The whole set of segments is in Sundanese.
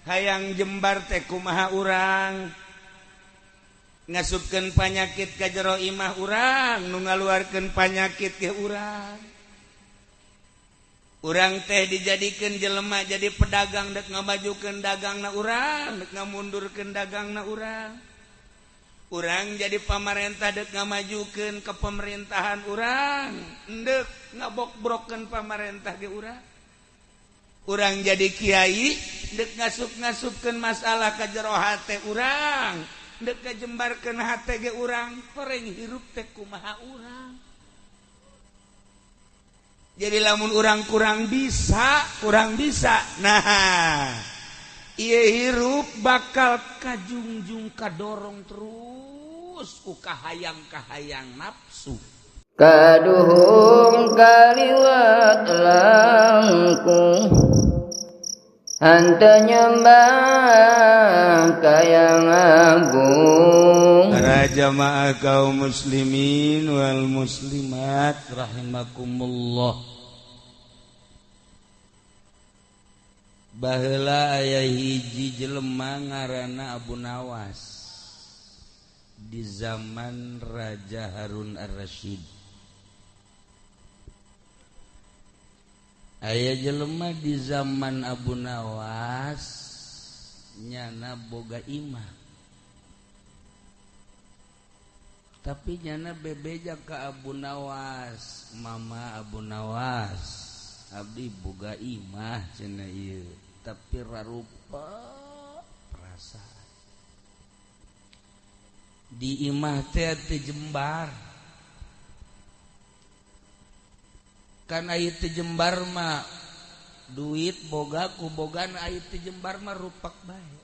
Hayang jembar teh kumaha urang ngasupkeun panyakit ka jero imah urang nu ngaluarkeun panyakit ke urang. Urang teh dijadikeun jelema jadi pedagang dek ngamajukeun dagangna urang, dek ngamundurkeun dagangna urang. Urang jadi pamarentah dek ngamajukeun ke pemerintahan urang, endek ngabokbrokeun pamarentah ge urang. Urang jadi kiai dek ngasup-ngasupkeun masalah ka jero hate urang, dek ngajembarkeun hate ge urang, horeng hirup teh kumaha urang. Jadi lamun urang kurang bisa, nah ieu hirup bakal kajungjung kadorong terus ku kahayang-kahayang nafsu. Kaduhung kaliwat langkung henteu nyembah ka Yang Agung. Para jamaah kaum muslimin wal muslimat rahimakumullah. Baheula aya hiji jelema ngaranna Abu Nawas di zaman Raja Harun Ar-Rasyid. Aya jelema di zaman Abu Nawas nyana boga imah. Tapi nyana bebeja ka Abu Nawas, mama Abu Nawas, abdi boga imah cenah ieu, tapi rarupa perasaan. Di imah teh teu jembar. Kan aya teu jembar mah duit boga ku bogan aya teu jembar mah rupak bae.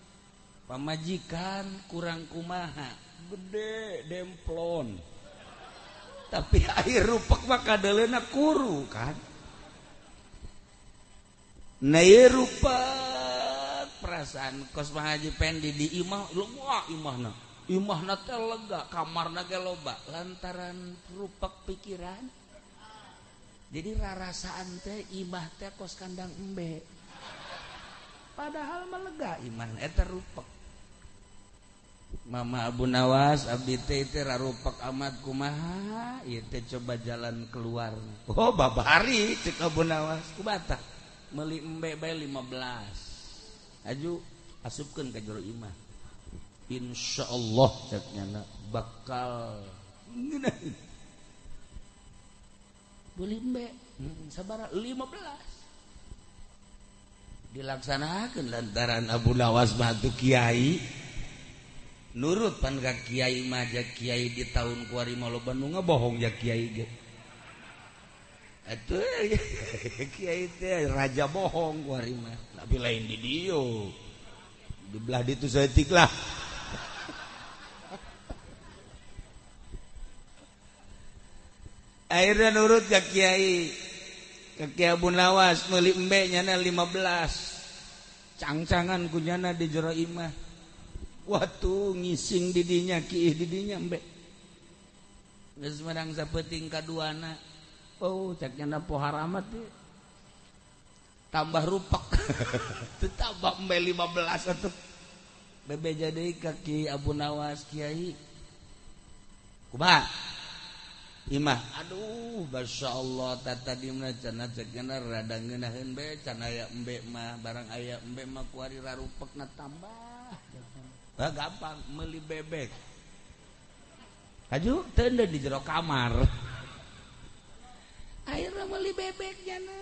Pamajikan kurang kumaha, gede demplon. Tapi air rupak mah kadeleuna kuru kan. Nah ieu rupak perasaan kos Pak Haji Pendi di imah loba imahna. Imahna teh lega, kamarna ge loba lantaran rupak pikiran. Jadi rarasaan teh imah teh kos kandang embe. Padahal mah lega imah eta rupak. Mama Abu Nawas abdi teh teh rarupak amat kumaha ieu teh coba jalan keluar. Oh babari cek Abu Nawas kubata meuli embe bae 15. Aju asupkeun ka jero imah. Insyaallah cek nyana bakal ngeunaheun. Beli embe sabara 15 dilaksanakan lantaran Abu Nawas batu kiai nurut pan ka kiai mah ja kiai di tahun kuari mah loba nu ngabohong ja kiai ge atuh kiai teh raja bohong kuari mah tapi lain di dieu di belah ditu saeutik lah. Akhirnya nurut ke kiai Abu Nawas meuli embe nyana 15 cangcangan kunyana di jero imah. Waktu ngising didinya kiih didinya embe geus menang sapeuting kaduana. Oh cek nyana pohar amat teh tambah rupak. Teu tambah embe 15 atuh bebeja deui ka Ki Abu Nawas. Kiai kumaha imah? Aduh masya Allah tata dimna cenah cek nyana rada ngeunaheun bae can aya embe mah barang aya embe mah kuari rarupekna tambah. Bah gampang meuli bebek. Haju teu di jero kamar. Akhirna meuli bebek nyana.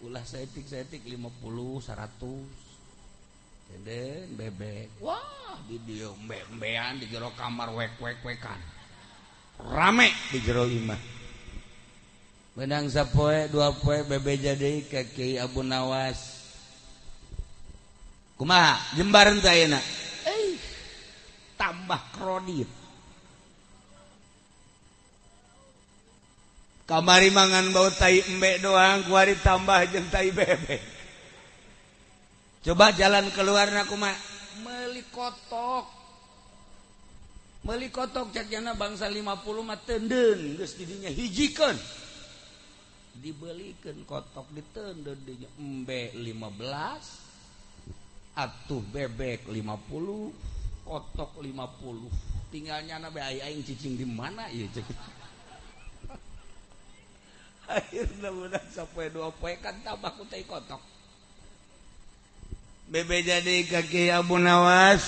Ulah saeutik-saeutik 50 100. Teudeun bebek. Wah di dieu embe-embean di jero kamar wek-wek-wekan. Rame di jero imah. Benang sapoe dua poe bebeja deui ka Kiai Abu Nawas. Kumaha jembar teh ayeuna? Tambah kredit. Kamari mangan bau tai embe doang, kuari tambah jeung tai bebek. Coba jalan keluarna kumaha? Meuli kotok. Meuli kotok cek jana bangsa 50 mah teunden geus didinya hijikeun. Dibelikeun kotok diteundeun dinya embe 15. Atuh bebek 50, kotok 50. Tinggalnya na bae aing cicing di mana ieu cek. Akhirna budak sapoe dua poe kan tambah ku tai kotok. Bebe jadi ka Kiai Abu Nawas.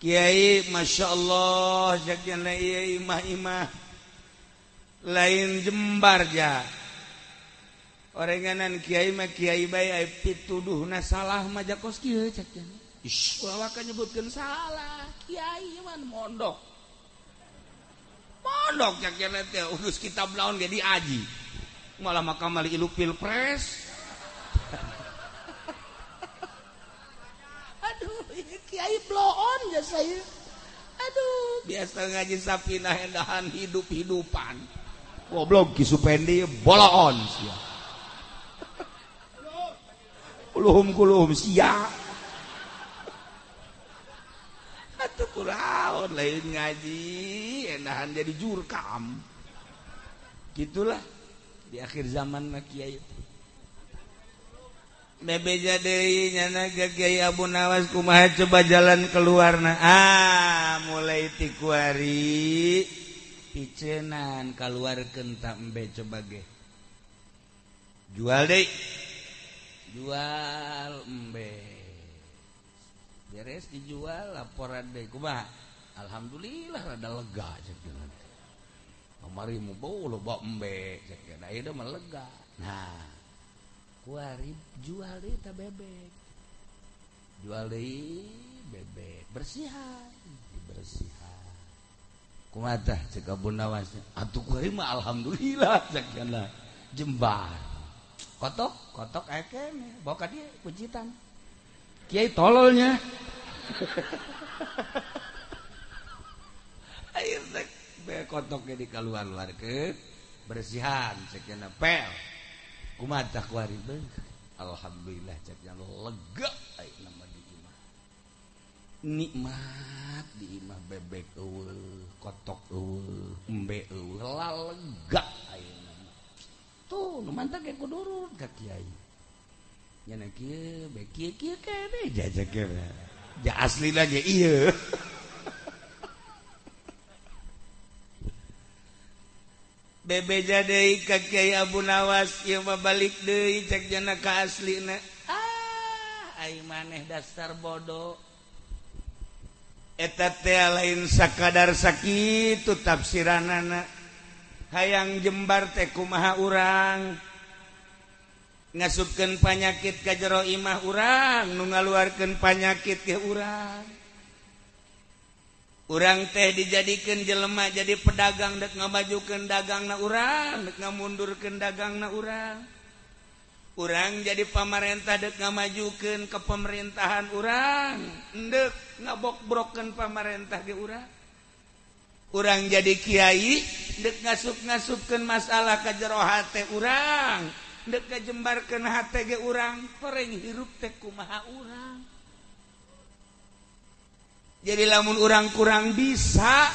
Kiai Masya Allah cek ieu imah-imah lain jembar ja. Orenganan kiai mah kiai bae ai pituduhna salah mah jakos kieu cek cenah. Ish, ulah waka nyebutkeun salah. Kiai mah mondok. Mondok cek cenah teh urus kitab naon ge diaji. Malah makamali ilu pilpres. Aduh, ini kiai bloon ya saya. Aduh, biasa ngaji sapinah endahan hidup-hidupan. Goblok Ki Supendi boloon sia. Kuluhum kuluhum sia. Atuh kuraon lain ngaji endahan jadi jurkam. Gitulah di akhir zaman mah kiai. Bebeja deui nyana ka Kiai Abu Nawas kumaha coba jalan keluarna. Ah, mulai ti kuari picenan kaluarkeun ta embe coba ge. Jual deui. Jual embe. Beres dijual laporan deui kumaha? Alhamdulillah rada lega cek cenah. Kamari mu bau loba embe cek cenah. Ayeuna mah lega. Nah, kuari jual deui ta bebek. Jual deui bebek, bersihan, dibersihan. Kumaha tah cek Abu Nawas? Atuh kuari mah alhamdulillah cek cenah. Jembar. Kotok, kotok aya keneh, bawa ka dieu kuncitan. Kiai tololnya. Ayeuna teh be kotoknya dikaluar-luarkeun, bersihan cek cenah pel. Kumaha tah kuari beuh. Alhamdulillah cek cenah lega ayeuna mah di imah. Nikmat di imah bebek eueuh, kotok eueuh, embe eueuh, lega ayeuna mah. Tuh nu mantap ge kudu nurut ka kiai. Nya kieu be kieu kieu keneh jajak ge. Ja aslina ge ieu. Bebeja deui ka Kiai Abu Nawas ieu mah balik deui cek jana ka aslina. Ah, ai maneh dasar bodoh. Eta teh lain sakadar sakitu tafsiranana. Hayang jembar teh kumaha urang. Ngasupkeun panyakit ka jero imah urang, nu ngaluarkeun panyakit ke urang. Urang teh dijadikeun jelema jadi pedagang dek ngamajukeun dagangna urang, dek ngamundurkeun dagangna urang. Urang jadi pamarentah dek ngamajukeun ke pemerintahan urang, endek ngabokbrokeun pamarentah ge urang. Urang jadi kiai dek ngasup-ngasupkeun masalah ka jero hate urang, dek ngajembarkeun hate ge urang, horeng hirup teh kumaha urang. Jadi lamun urang kurang bisa.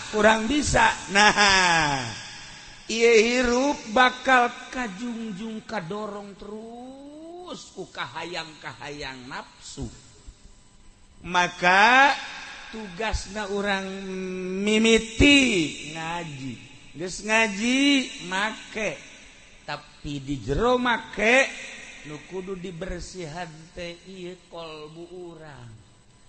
Nah, ieu hirup bakal kajungjung kadorong terus ku kahayang-kahayang nafsu. Maka tugasna urang mimiti ngaji. Geus ngaji make, tapi di jero make nu kudu dibersihan teh ieu kolbu urang.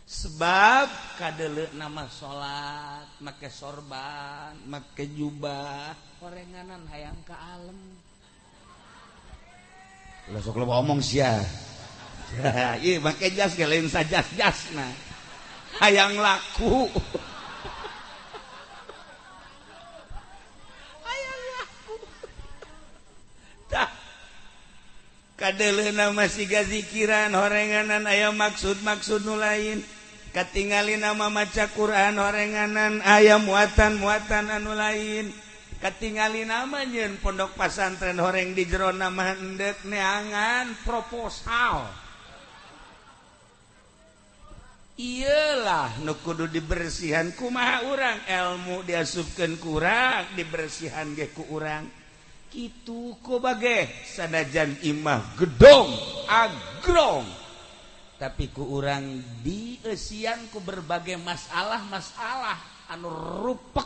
Sebab kadeleuk nama salat, make sorban, make jubah, horenganan hayang ka alem. Lah sok loba omong sia. Ieu make jas ge lain sajas-jasna. Hayang laku. Hayang laku. Tah. Kadeleuna masih gazikiran horenganan aya maksud-maksud nu lain. Katingali nama maca Quran horenganan aya muatan-muatan anu lain. Katingali nama nyeun pondok pasantren horeng di jero nama endek neangan proposal. Iyalah nu kudu dibersihan kumaha urang, ilmu diasupkeun ku urang, dibersihan ge ku urang. Kitu ku bage sanajan imah gedong agrong. Tapi ku urang dieusian ku berbagai masalah-masalah anu rupek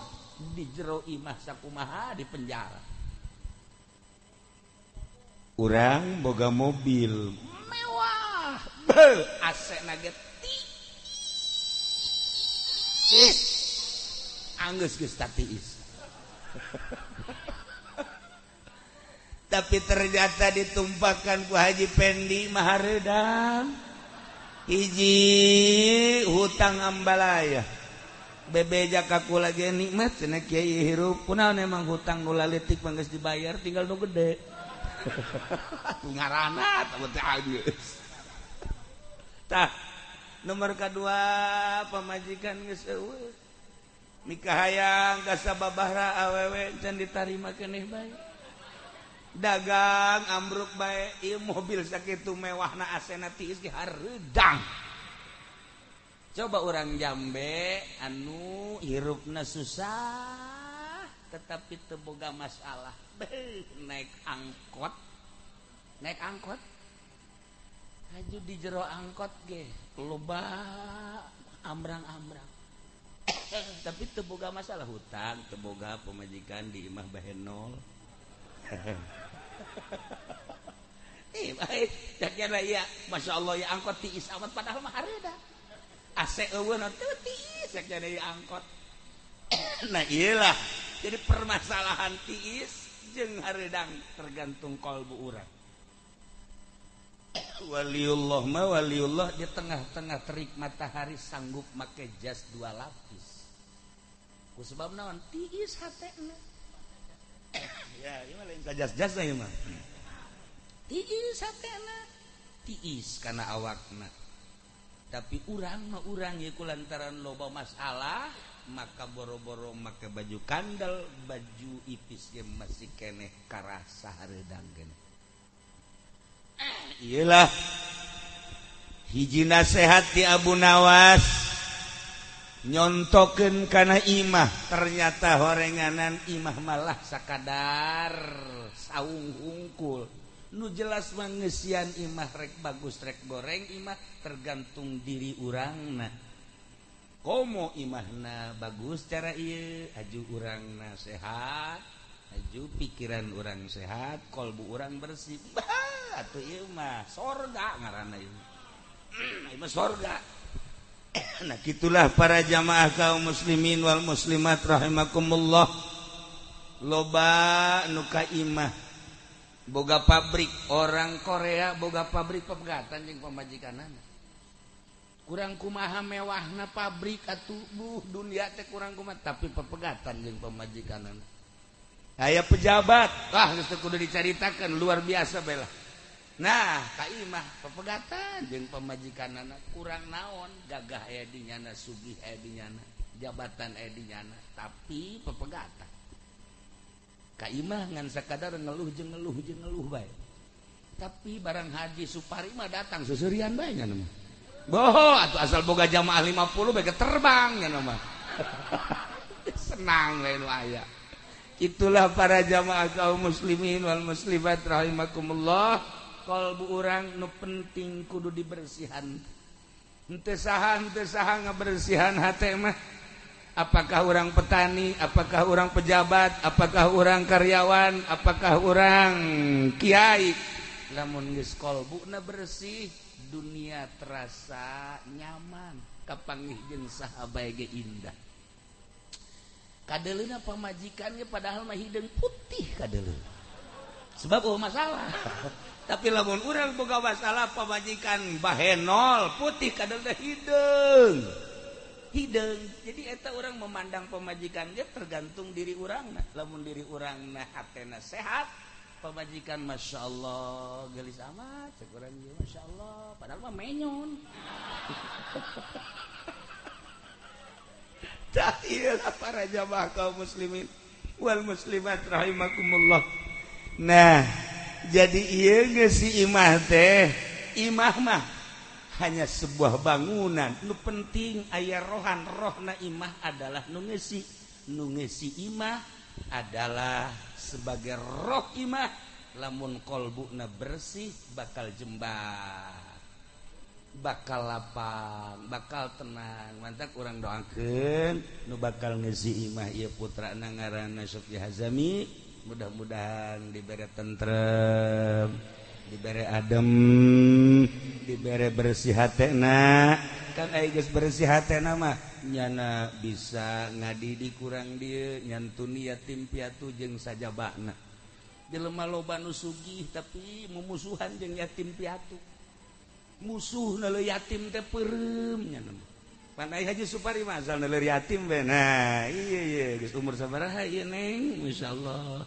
di jero imah sakumaha di penjara. Urang boga mobil mewah, beuh, AC na ge tiis, anggeus geus tatiis. Tapi ternyata ditumpahkan ku Haji Pendi mah hareudang. Hiji hutang ambalaya bebeja kaku lagi nikmat cenah kiai hirup kunaon emang hutang nu laletik mah geus dibayar tinggal nu gede. Atuh ngaranna teh geus. Tah nomor kadua pamajikan geus eueuh mikahayang ka sababahra awewe can ditarima keneh bae. Dagang ambruk bae ieu mobil sakitu mewahna asena tiis ge hareudang. Coba orang Jambe anu hirupna susah tetapi teu boga masalah. Beuh, naik angkot. Naik angkot. Haju di jero angkot ge loba ambrang-ambrang. Tapi teu boga masalah hutang, teu boga pamajikan di imah bae nol. Baik, caknya iya, masya Allah ya angkot tiis amat padahal mah hareudang. AC eueuh teu tiis caknya ieu angkot. Nah iyalah, jadi permasalahan tiis jeung hareudang tergantung kalbu urang. Waliullah mah waliullah di tengah-tengah terik matahari sanggup make jas 2 lapis. Ku sebab naon tiis hatena. Ya, ieu mah lain jas-jas ieu mah. Tiis hatena, tiis kana awakna. Tapi urang mah urang ieu kulantaran loba masalah, maka boro-boro make baju kandel, baju ipis ge masih keneh karasa hareudang keneh. Iyalah hiji nasehat di Abu Nawas nyontokeun kana imah, ternyata horenganan imah malah sakadar saung hungkul. Nu jelas mah ngeusian imah rek bagus rek goreng imah tergantung diri urangna. Komo imahna bagus cara ieu aju urangna sehat, aju pikiran urang sehat, kolbu urang bersih. Bah, atuh ieu mah sorga ngaranna ieu. Ieu mah sorga. Nah gitulah para jamaah kaum muslimin wal muslimat rahimakumullah. Loba nu ka imah boga pabrik, orang Korea boga pabrik pepegatan jeung pamajikanana. Kurang kumaha mewahna pabrik atuh buh dunia teh kurang kumaha tapi pepegatan jeung pamajikanana. Aya pejabat, wah geus teu kudu dicaritakeun luar biasa bae lah. Nah, ka imah pepegatan jeung pamajikanana kurang naon, gagah aya di nyana, sugih aya di nyana, jabatan aya di nyana, tapi pepegatan. Ka imah ngan sakadar ngeluh jeung ngeluh jeung ngeluh bae. Tapi barang Haji Supari mah datang seuseurian bae nya mah. Boho atuh asal boga jamaah 50 bae terbang nya mah. Senang lain nu aya. Itulah para jamaah kaum muslimin wal muslimat rahimakumullah. Kalbu urang nu penting kudu dibersihan. Henteu saha ngabersihan hate mah. Apakah orang petani, apakah orang pejabat, apakah orang karyawan, apakah orang kiai. Lamun geus kalbuna bersih, dunia terasa nyaman, kapanggih jeung saha bae ge indah. Kadeleuna pamajikannya padahal mah hideung putih kadeleuna. Sebab eueuh masalah. Tapi lamun urang boga masalah pamajikan bahenol putih kadeleuna hideung. Hideung. Jadi eta orang memandang pamajikan ge tergantung diri urangna. Lamun diri urangna hatena sehat, pamajikan masya Allah gelis amat, cek urang ge masya Allah, padahal mah menyon. Tah ieu para jamaah kaum muslimin wal muslimat rahimakumullah. Nah, jadi ieu geus si imah teh, imah mah hanya sebuah bangunan. Nu penting aya rohan, rohna imah adalah nu ngeusi. Nu ngeusi imah adalah sebagai roh imah. Lamun kolbuna bersih bakal jembar. Bakal lapang, bakal tenang. Mantap urang doakeun nu bakal ngeusi imah ieu putrana ngaranna Sofi Hazami, mudah-mudahan dibere tentrem, dibere adem, dibere bersih hatena. Kan aya geus bersih hatena mah nyana bisa ngadidik kurang dieu nyantuni yatim piatu jeung sajabana. Jelema loba nu sugih tapi mumusuhan jeung yatim piatu. Musuh naleur yatim teh peureum nya nama. Pan ai Haji Supari mah asal naleur yatim we. Nah, iya iya geus umur sabaraha ieu Neng? Masyaallah.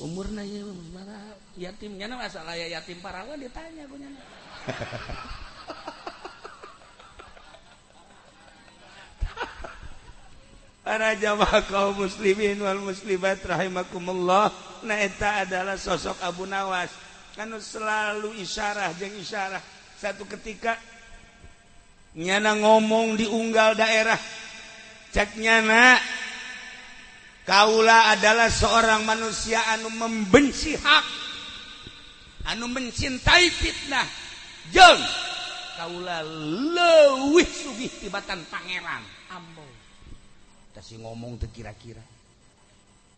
Umurna ieu sabaraha? Yatim nya mah asal aya yatim parawan ditanya ku nya. Para jamaah kaum muslimin wal muslimat rahimakumullah. Nah eta adalah sosok Abu Nawas anu selalu isyarah jeung isyarah. Satu ketika nyana ngomong di unggal daerah, cek nyana kaula adalah seorang manusia anu membenci hak, anu mencintai fitnah, jeung kaula leuwih sugih tibatan pangeran. Ambo tah si ngomong teu kira-kira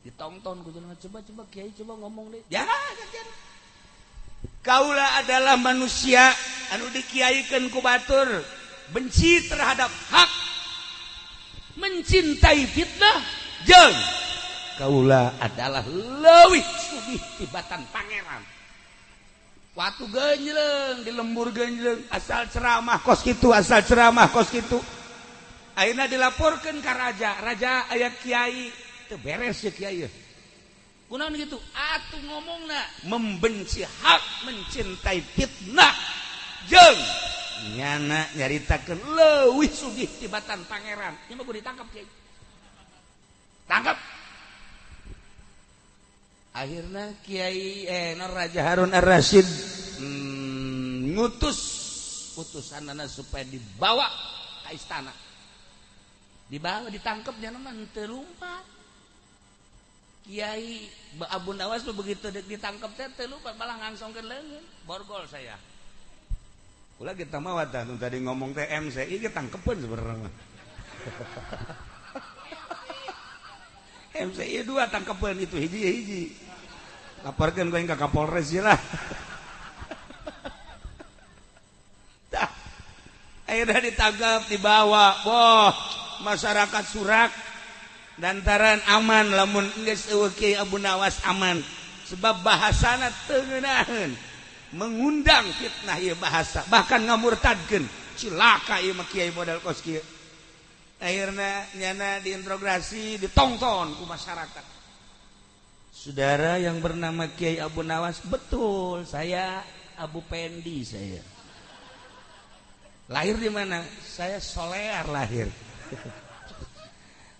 ditonton ku jelema, coba-coba kiai coba ngomong deh. Ya, kaula adalah manusia anu dikiaikeun ku batur, benci terhadap hak, mencintai fitnah, jeung kaula adalah leuwih sugih tibatan pangeran. Watu genjleng di lembur genjleng, asal ceramah kos kitu, asal ceramah kos kitu. Ayeuna dilaporkeun ka raja, raja aya kiai teu beres ya kiai. Kunaon gitu? Atuh ngomongna membenci hak, mencintai fitnah, jeung nyana nyaritakeun leuwih sugih tibatan pangeran. Ieu mah kudu ditangkap kiai. Tangkap. Akhirna kiai Raja Harun Ar-Rasyid ngutus utusanana supaya dibawa ka istana. Dibawa ditangkap nyana mah teu lumpat. Kiai Abu Nawas begitu ditangkap teh teu lupa, malah ngangsongkeun leungeun, borgol saya. Kula kita mah wadah tadi ngomong teh MCI ge tangkepeun sebenarnya. MCI 2 tangkepeun itu hiji-hiji. Laporkeun ku aing ka Kapolres lah. Tah. Akhirnya ditangkap, dibawa. Boh, masyarakat surak lantaran aman lamun geus eueuh Kiai Abu Nawas aman, sebab bahasana teu ngeunaheun, mengundang fitnah ieu bahasa, bahkan ngamurtadkeun. Cilaka ieu mah kiai modal kos kieu. Akhirna nyana diinterogasi, ditongton ku masyarakat. Saudara yang bernama Kiai Abu Nawas, betul, saya Abu Pendi saya. Lahir di mana? Saya Solear lahir.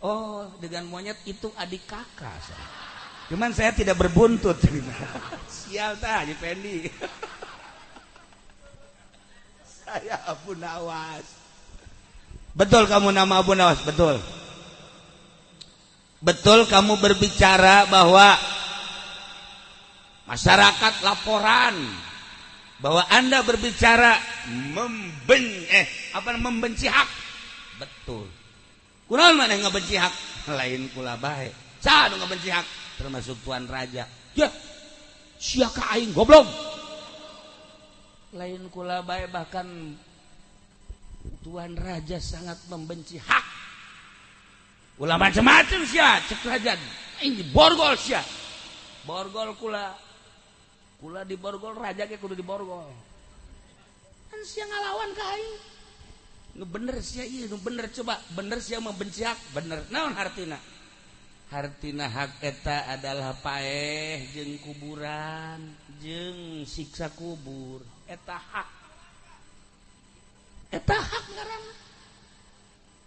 Oh, dengan monyet itu adik kakak saya. Cuman saya tidak berbuntut. Sial tah Haji Pendi. Saya Abu Nawas. Betul kamu nama Abu Nawas, betul. Betul kamu berbicara bahwa masyarakat laporan bahwa Anda berbicara membenci hak. Betul. Kunaon maneh ngabenci hak? Lain kula bae. Saha nu ngabenci hak? Termasuk tuan raja. Ya, sia ka aing goblok. Lain kula bae, bahkan tuan raja sangat membenci hak. Ulah macam-macam sia, cek raja. Aing diborgol sia. Borgol kula. Kula diborgol, raja ge kudu diborgol. Kan sia ngalawan ka aing. Nu bener sia ieu, nu bener coba, bener sia membenci hak, bener. Naon hartina? Hartina hak eta adalah paeh jeung kuburan, jeung siksa kubur. Eta hak. Eta hak ngaranna.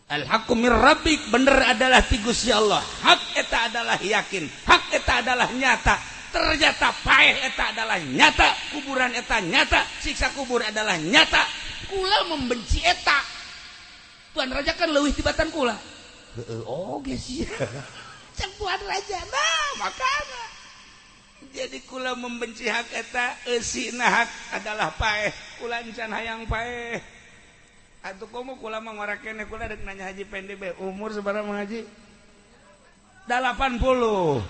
Al haqqu mir rabbik, bener adalah ti Gusti Allah. Hak eta adalah yakin, hak eta adalah nyata. Ternyata paeh eta adalah nyata, kuburan eta nyata, siksa kubur adalah nyata. Kula membenci eta. Tuan raja kan leuwih tibatan kula. Heeh, oge sih. Cek tuan raja. Nah, makana. Jadi kula membenci hak eta, eusina hak adalah paeh. Kula encan hayang paeh. Atuh komo kula mah ngora keneh kula rek nanya Haji Pendi bae umur sabaraha Mang Haji? 80.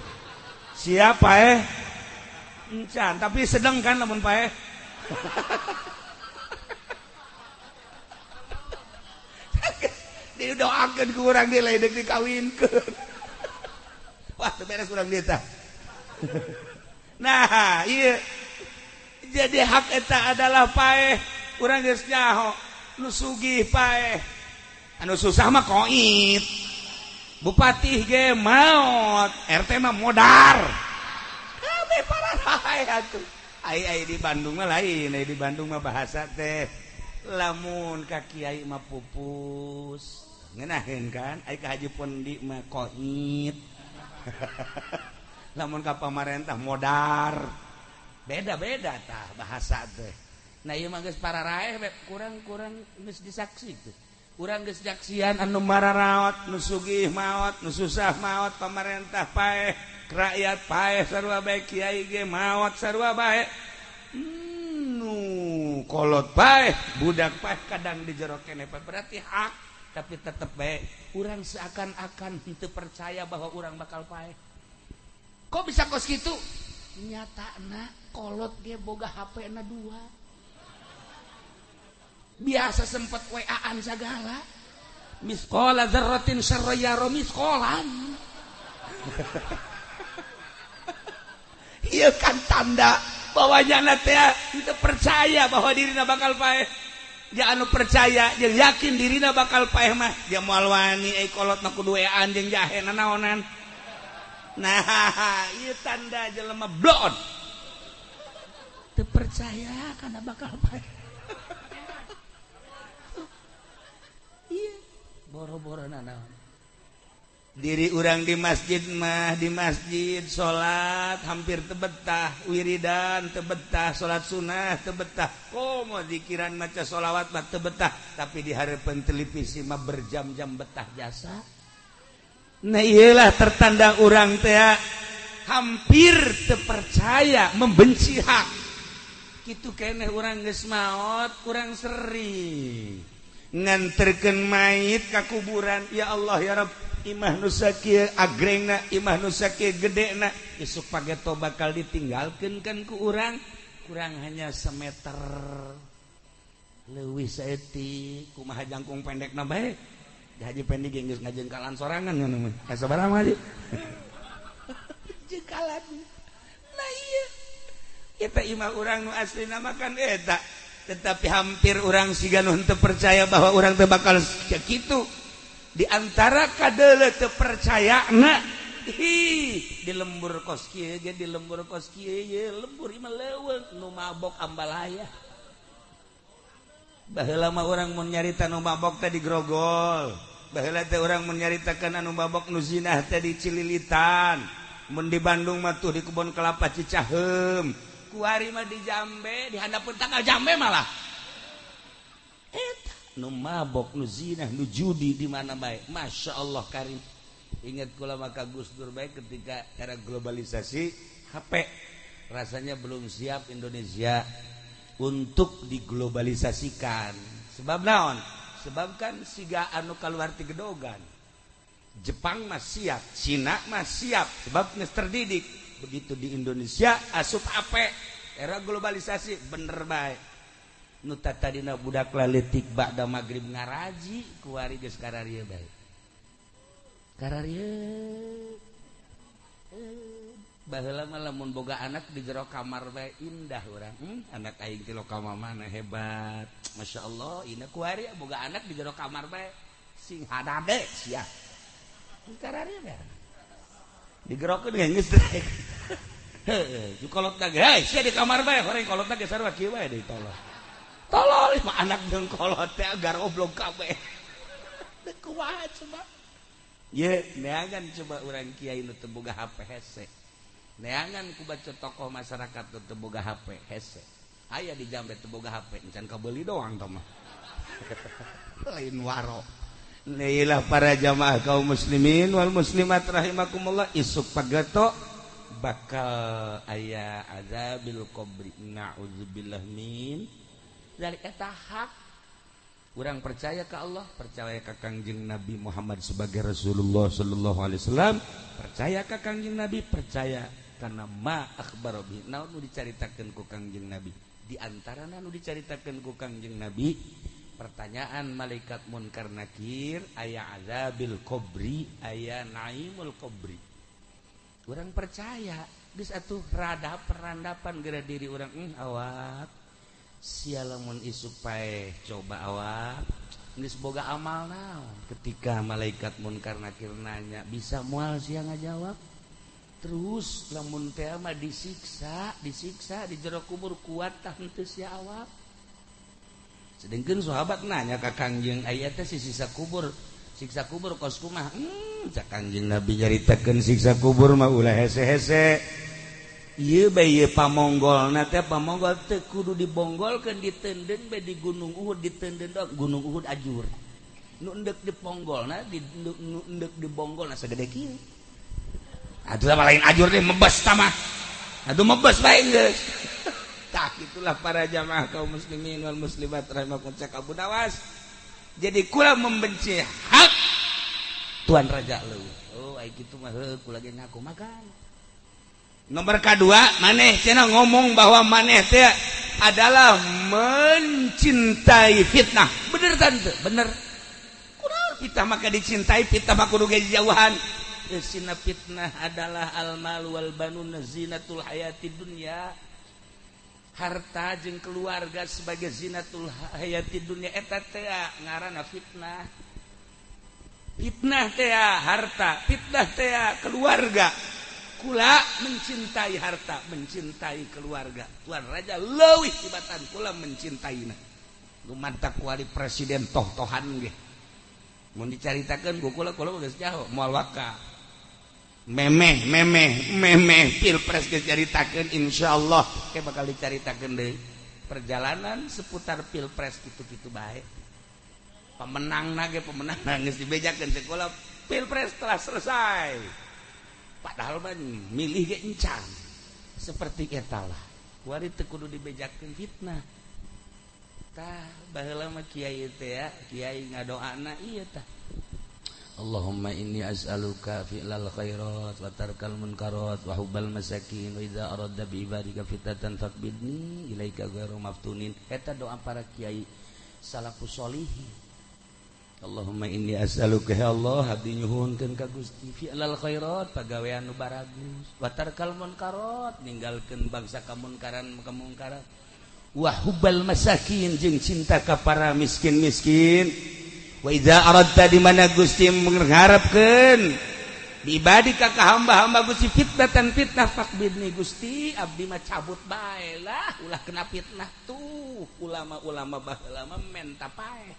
Siapa eh? Encan, tapi sedang kan lamun paeh. Didoakeun ku urang deui lain deuk dikawinkeun. Wah, teu beres urang dieu tah. Nah, ieu jadi hak eta adalah paeh. Urang geus nyaho nu sugih paeh. Anu susah mah koit. Bupati ge maot, RT mah modar. Kabeh pararae atuh. Ai ai di Bandung mah lain, ai di Bandung mah bahasa teh lamun ka kiai mah pupus. Ngeunaheun kan? Ai ka Haji Pondi mah koit. Lamun ka pamarentah modar. Beda-beda tah bahasa teh. Nah ieu mah geus pararaeh kurang-kurang geus disaksi teh. Urang geus nyaksian anu mararaot, nu sugih maot, nu susah maot, pamarentah paeh, rakyat paeh sarua bae, kiai ge maot sarua bae. Nu kolot paeh, budak paeh kadang di jero keneh berarti hak, tapi tetep bae urang seakan-akan henteu percaya bahwa urang bakal paeh. Kok bisa kos kitu? Nyatana kolot ge boga HP-na 2. Biasa sempet WA-an segala. Misqala dzarratin syarran yara misqalan. Ieu kan tanda bahwa nyana teh teu percaya bahwa dirina bakal paeh. Ja anu percaya jeung yakin dirina bakal paeh mah dia moal wani euy kolot mah kudu WA-an jeung jahe nanaonan. Nah, ieu tanda jelema blon. Teu percaya kana bakal paeh. Iya, boro-boro nanaon. Diri urang di masjid mah, di masjid salat hampir tebetah, wiridan tebetah, salat sunnah tebetah, komo zikiran maca sholawat mah tebetah, tapi di hareupeun televisi mah berjam-jam betah jasa. Nah iyalah tertanda urang teh hampir terpercaya membenci hak. Kitu keneh urang geus maot, urang sering nganterkeun mayit ka kuburan. Ya Allah ya Rabb, imah nu sakieu agrengna, imah nu sakieu gedena, isuk pageto bakal ditinggalkeun kan ku urang, kurang hanya semeter leuwih saeutik, kumaha jangkung pendekna bae. Haji Pendi ge geus ngajengkalan sorangan ngono mah. Sabaraha mah Haji? Jengkalan. Nah iya. Eta imah urang nu aslina mah kan eta. Tetapi hampir orang siga nu henteu percaya bahwa urang teh bakal kitu. Di antara kadeuleu teu percayana, hi di lembur kos kieu ge di lembur kos kieu ye lembur imah leuweung nu mabok ambalaya. Baheula mah urang mun nyarita nu mabok teh di grogol. Baheula teh urang mun nyaritakeun anu mabok nu zinah teh di Cililitan. Mun di Bandung mah tuh di kebon kelapa Cicaheum. Kuari mah di Jambe, di handapeun tanggal Jambe malah. Eta nu mabok, nu zinah, nu judi di mana bae. Masya Allah karim. Ingat kula maka Gus Dur bae ketika era globalisasi HP rasanya belum siap Indonesia untuk diglobalisasikan. Sebab naon? Sebab kan siga anu kaluar ti gedogan. Jepang mah siap, Cina mah siap, sebab geus terdidik. Begitu di Indonesia asup HP era globalisasi bener bae. Nu tadina budak laletik ba'da magrib ngaraji kuari geus kararieu bae. Kararieu. Baheula mah lamun boga anak di jero kamar bae indah urang. Anak aing ti lokal mana hebat. Masyaallah, ina kuari boga anak di jero kamar bae sing hadade sia. Kararieu bae. Digerokeun geus rek. Heuh, kolot ge, hei sia di kamar bae, horeng kolotna ge sarua kieu bae deui tolol. Tolol mah anak jeung kolot teh garoblog kabeh. Teu kumaha coba. Ye, neangan coba urang kiai nu teu boga HP hese. Neangan ku baca tokoh masyarakat nu teu boga HP hese. Aya di Jambe teu boga HP, encan kabeuli doang tah mah. Lain waro. Neilah para jamaah kaum muslimin wal muslimat rahimakumullah, isuk pageto bakal aya azabil qabri, na'udzubillah min dari eta hak. Urang percaya ke Allah, percaya ke Kangjeng Nabi Muhammad sebagai Rasulullah sallallahu alaihi wasallam, percaya ke Kangjeng Nabi, percaya karena ma akhbaro bi, naon nu dicaritakeun ku Kangjeng Nabi. Di antara nu dicaritakeun ku Kangjeng Nabi, pertanyaan malaikat munkar nakir, aya azabil qabri, aya naimul qabri. Urang percaya, geus atuh rada perandapan geura diri urang, awak sia lamun isuk paeh coba awak geus boga amal naon. Ketika malaikat munkar nakir nanya, bisa moal sia ngajawab? Terus lamun teh mah disiksa, disiksa di jero kubur kuat tah henteu sia awak. Sedengkeun sahabat nanya ka Kangjeng, aya teh si siksa kubur, siksa kubur kos kumaha? Cak Kangjeng Nabi nyaritakeun siksa kubur mah ulah hese-hese. Ieu bae ieu pamonggolna teh pamonggol teu kudu dibonggolkeun, ditenden bae di Gunung Uhud, ditenden doang Gunung Uhud ajur. Nu endek diponggolna, di nu endek dibonggolna sagede kieu. Atuh mah lain ajur deh, mebes tah mah. Atuh mebes bae geus. Tah itulah para jamaah kaum muslimin wal muslimat rahimakumullah, cak Abu Nawas. Jadi kula membenci hak Tuan Raja leuwih. Oh ai kitu mah heuh kula ge ngaku makan. Nomor kedua, maneh cenah ngomong bahwa maneh teh adalah mencintai fitnah. Bener tante, bener. Kunaon fitnah maka dicintai, fitnah mah kudu ge jauhan. Sina fitnah adalah al-mal wal banun zinatul hayati dunya. Harta jeung keluarga sebagai zinatul hayati dunya eta teh ngaranna fitnah. Fitnah teh harta, fitnah teh keluarga. Kula mencintai harta, mencintai keluarga. Tuan Raja leuwih tibatan kula mencintaina. Lumantak wali presiden toh-tohan ge. Mun dicaritakeun ku kula, kula geus jauh moal waka. Memeh memeh memeh pilpres geus caritakeun, insyaallah ke bakal dicaritakeun deui. Perjalanan seputar pilpres kitu-kitu bae. Pemenang ge pemenang geus dibejakeun sekolah pilpres telah selesai. Padahal mah milih ge encan. Seperti eta lah. Kuari teu kudu dibejakeun fitnah. Tah baheula mah kiai teh ya, kiai ngadoana ieu tah. Allahumma inni as'aluka fi'lal khairat wa tarkal munkarat wa hubbal masakin wa idza aradta bi ibadika fitnatan faqbidni ilaika ghairu maftunin. Eta doa para kiai salafus sholihin. Allahumma inni as'aluka ya Allah, abdi nyuhunkeun ka Gusti fi'lal khairat, pagawean nu baragus, wa tarkal munkarat, ninggalkeun bangsa kamunkaran kemungkaran, wa hubbal masakin jeung cinta ka para miskin-miskin. Wa idza aradta di mana Gusti mengharapkeun bi ibadika ka hamba-hamba Gusti fitnatan fitnah faqbidni Gusti abdi mah cabut bae lah ulah kena fitnah. Tuh ulama-ulama baheula mah menta paeh.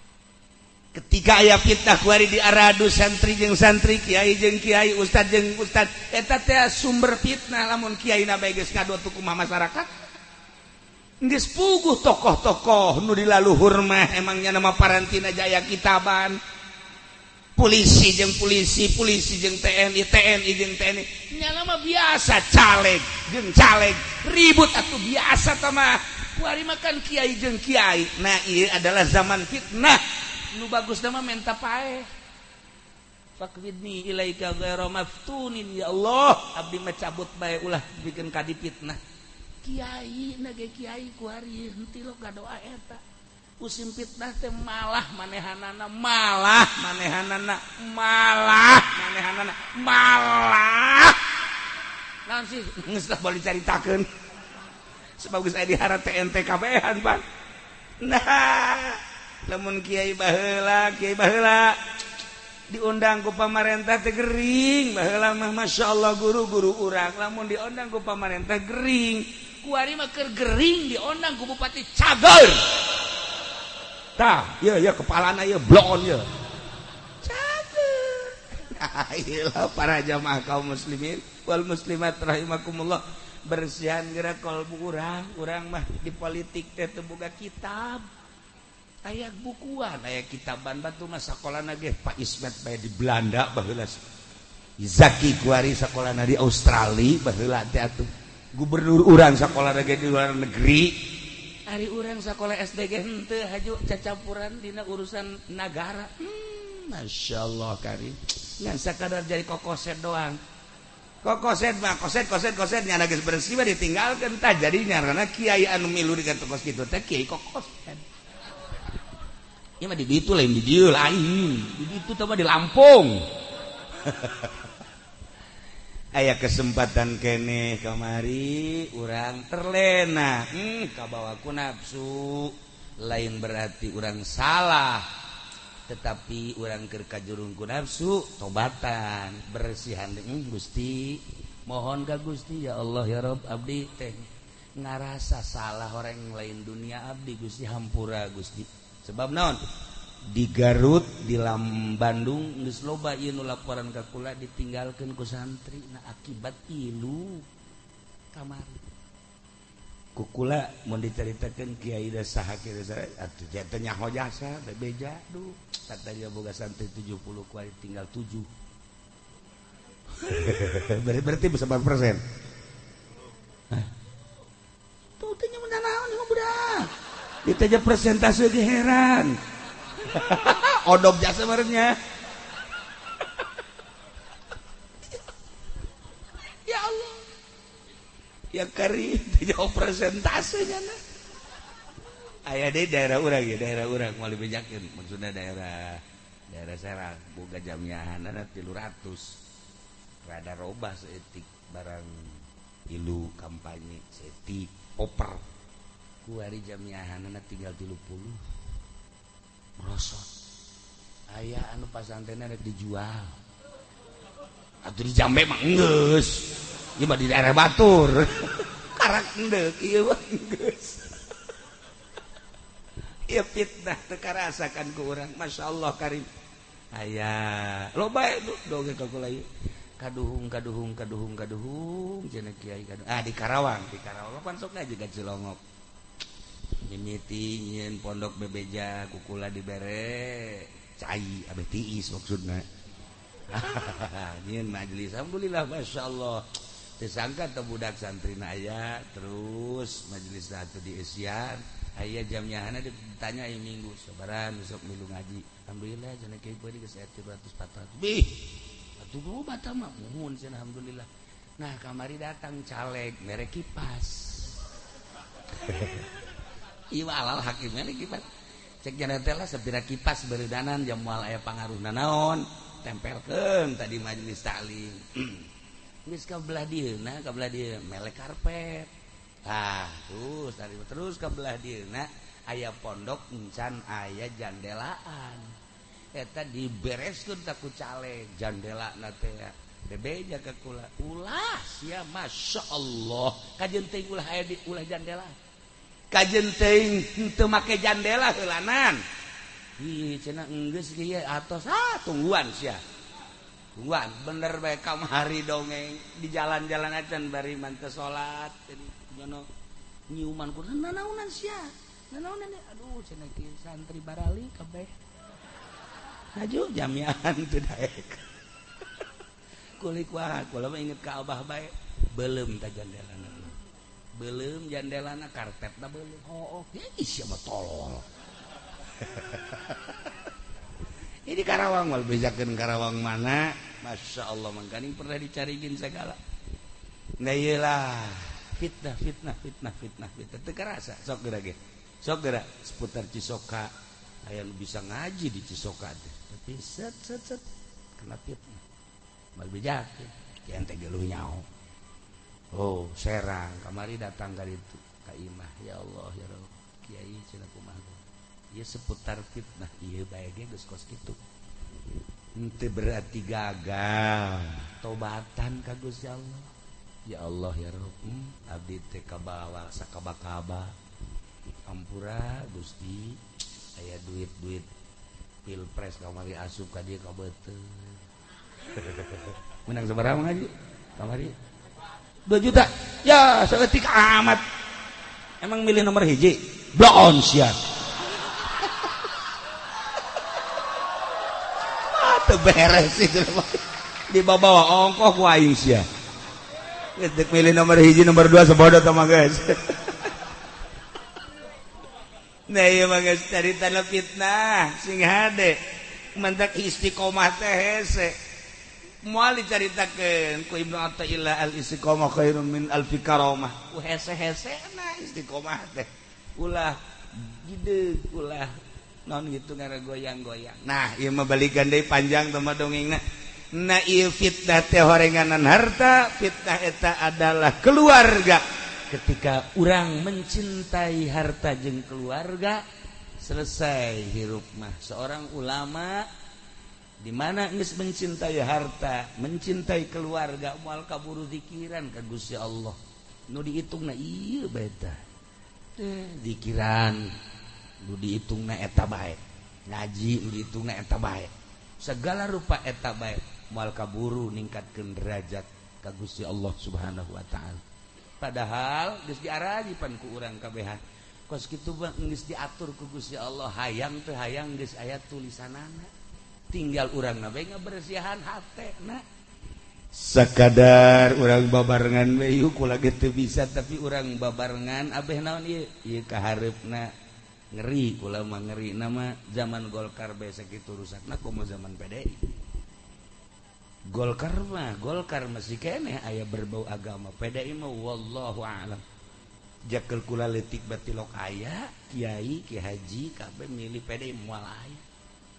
Ketika aya fitnah kuari diaradu santri jeung santri, kiai jeung kiai, ustad jeung ustad, eta teh sumber fitnah. Lamun kiai na bae geus ngadotu kumaha masyarakat? Geus puguh tokoh-tokoh nu dilaluhur mah emangnya nama parantina jaya kitaban. Polisi jeung polisi, polisi jeung TNI, TNI jeung TNI. Nyana mah biasa caleg jeung caleg, ribut atuh biasa tah mah. Kuari mah kan kiai jeung kiai. Nah, ieu adalah zaman fitnah. Nu bagus mah menta paeh. Faqbidni ilaika ghairu maftunin ya Allah, abdi mah cabut bae ulah bikin kadi fitnah. Kiai na ge kiai kuari henteu lo gadoa eta. Musim fitnah teh malah manehanana, malah manehanana, malah manehanana, malah. Naon sih geus lah boleh dicaritakeun. Sebab geus aya diharap TNT kabehan, Pak. Nah, lamun kiai baheula diundang ku pamarentah teh gering. Baheula mah masyaallah guru-guru urang lamun diundang ku pamarentah gering. Kuari mah keur gering diundang ku bupati cager. Tah, ieu ieu kepalana ieu bloon ieu. Cager. Nah, ieu para jamaah kaum muslimin wal muslimat rahimakumullah. Bersihan geura kolbu urang, urang mah di politik teh teu boga kitab. Aya bukuan, aya kitaban batu mah sakolana ge Pak Ismet bae di Belanda baheula. Zaki kuari sakolana di Australia baheula teh atuh. Gubernur urang sakolana ge di luar negeri. Ari urang sakola SD ge henteu haju cacampuran dina urusan nagara. Masya Allah kari. Ngan sakadar jadi kokoset doang. Kokoset mah koset koset koset nyana geus bersih mah ditinggalkeun tah jadi nyarana kiai anu milu dengan tokos kitu teh kiai kokoset. Ieu mah di ditu lain di dieu lain. Di ditu teh mah di Lampung. Aya kesempatan kene kamari urang terlena, kabawa ku nafsu. Lain berarti urang salah, tetapi urang keur kajurung ku nafsu tobatan bersihan. Gusti mohon ka Gusti ya Allah ya Rob, abdi teh ngarasa salah orang lain dunia abdi Gusti hampura Gusti. Sebab naon di Garut di Bandung geus loba ieu nu laporan ka kula ditinggalkeun ku santri. Nah akibat ilu kamari ku kula mun dicaritakeun kiai da saha kieu atuh teh nyaho jasa bebeja duh katanya boga santri 70 kuari tinggal 7. Berarti bisa berapa persen? Tuh teh nya naon ieu budak ditanya presentase ge heran. Odop jasa barengnya. Ya Allah. Ya kari jauh presentasenya nah. Aya deui daerah urang ya, daerah urang moal dibejakeun, maksudna daerah daerah Serang boga jamiahanana 300. Rada robah saeutik barang ilu kampanye saeutik oper. Kuari jamiahanana tinggal 30. Merosot. Aya anu pasantrenna rek dijual. Atuh di Jambe mah enggeus. Ieu mah di daerah batur. Karak endek ieu mah enggeus. Ieu fitnah teu karasakan ku urang. Masyaallah karim. Aya loba dongeng ka kula ieu. Kaduhung kaduhung kaduhung kaduhung cenah kiai kaduhung. Ah di Karawang pan sok ngaji ka Cilongok. Mimiti nyieun pondok bebeja kukula dibere cai abeh tiis maksudna. Nyieun majelis alhamdulillah masyaallah. Teu sangka teh budak santrina aya terus majelis atuh dieusian aya jamnyahana ditanya ieu minggu sabaran besok milu ngaji. Alhamdulillah cenah kiai poe geus aya 300 400. Bih atuh loba tah mah muhun cenah alhamdulillah. Nah kamari datang caleg mere kipas. Ieu alal hakimnya kipas. Cek jana teh lah sapira kipas beureudanan jam moal aya pangaruhna naon tempelkeun tadi majelis taklim. Geus ka belah dieuna ka belah dieu melek karpet. Tah terus tadi terus ka belah dieuna aya pondok encan aya jandelaan. Eta dibereskeun ta ku caleg jandelana teh bebeja ka kula. Ulah sia masyaallah kajeun teuing ulah aya di ulah jandela. Kajeun teuing teu make jandela heulanan. Ih cenah enggeus kieu atos ah tungguan sia. Tungguan bener bae kamari dongeng di jalan-jalan acan bari man teu salat jadi nyono nyiuman ku nanaonan sia. Nanaonan aduh cenah kieu santri barali kabeh. Haju jamiahan teu daek. Kulik wae kula mah inget ka abah bae beuleum ta jandelana. Belum jandelana karpetna belum. Oh, oh, ih mah tolol. Ini Karawang mal bejakeun Karawang mana? Masya Allah mangkaning pernah dicariin segala. Nah iyalah fitnah fitnah fitnah fitnah fitnah teu karasa sok geura ge. Sok geura seputar Cisoka aya nu bisa ngaji di Cisoka teh. Tapi set set set kena fitnah. Mal bejakeun kian teh geluh nyaho. Oh, Serang kamari datang ka ditu ka imah ya Allah ya Rabb kiai cenah kumaha ieu seputar fitnah ieu bae ge geus kos kitu henteu berarti gagal tobatan ka Gusti Allah ya Allah ya Rabb abdi teh kabawa sakaba-kaba ampura Gusti aya duit-duit pilpres kamari asup ka dieu ka beuteung menang sabaraha ngaji kamari 2 juta ya saeutik amat emang milih nomor hiji bloon sia. Ah teu beres itu dibawa ongkoh ku aing sia. Geus milih nomor hiji nomor 2 sebodoh tah mah guys. Nah ieu mah geus caritana fitnah sing hade. Mantak istiqomah teh hese. Moal dicaritakeun ku Ibnu Athaillah al istiqomah khairun min alfi karamah. Ku hese-hesena istiqomah teh. Ulah gede ulah non gitu ngara goyang-goyang. Nah, ieu mah balikan deui panjang teh mah dongengna. Nah, ieu fitnah teh horenganan harta, fitnah eta adalah keluarga. Ketika orang mencintai harta jeung keluarga, selesai hirup mah. Seorang ulama di mana geus mencintai harta, mencintai keluarga, moal kaburu zikiran ka Gusti Allah. Nu dihitungna ieu bae tah. Zikiran nu dihitungna eta bae. Ngaji nu dihitungna eta bae. Segala rupa eta bae moal kaburu ningkatkeun derajat ka Gusti Allah Subhanahu wa taala. Padahal geus diarajipan ku urang kabehan. Kos kitu mah geus diatur ku Gusti Allah, hayang teu hayang geus aya tulisanana. Tinggal urang na bae ngabersihan hatena. Sakadar urang babarengan we yuk kula ge teu bisa tapi urang babarengan abeh naon ieu? Ieu kahareupna ngeri kula mah ngeri nama zaman Golkar bae sakitu rusakna komo zaman PDI. Golkar mah Golkar masih keneh aya berbau agama, PDI mah wallahu a'lam. Jakel kula leutik batilok aya kiai ki haji kabeh milih PDI moal aya.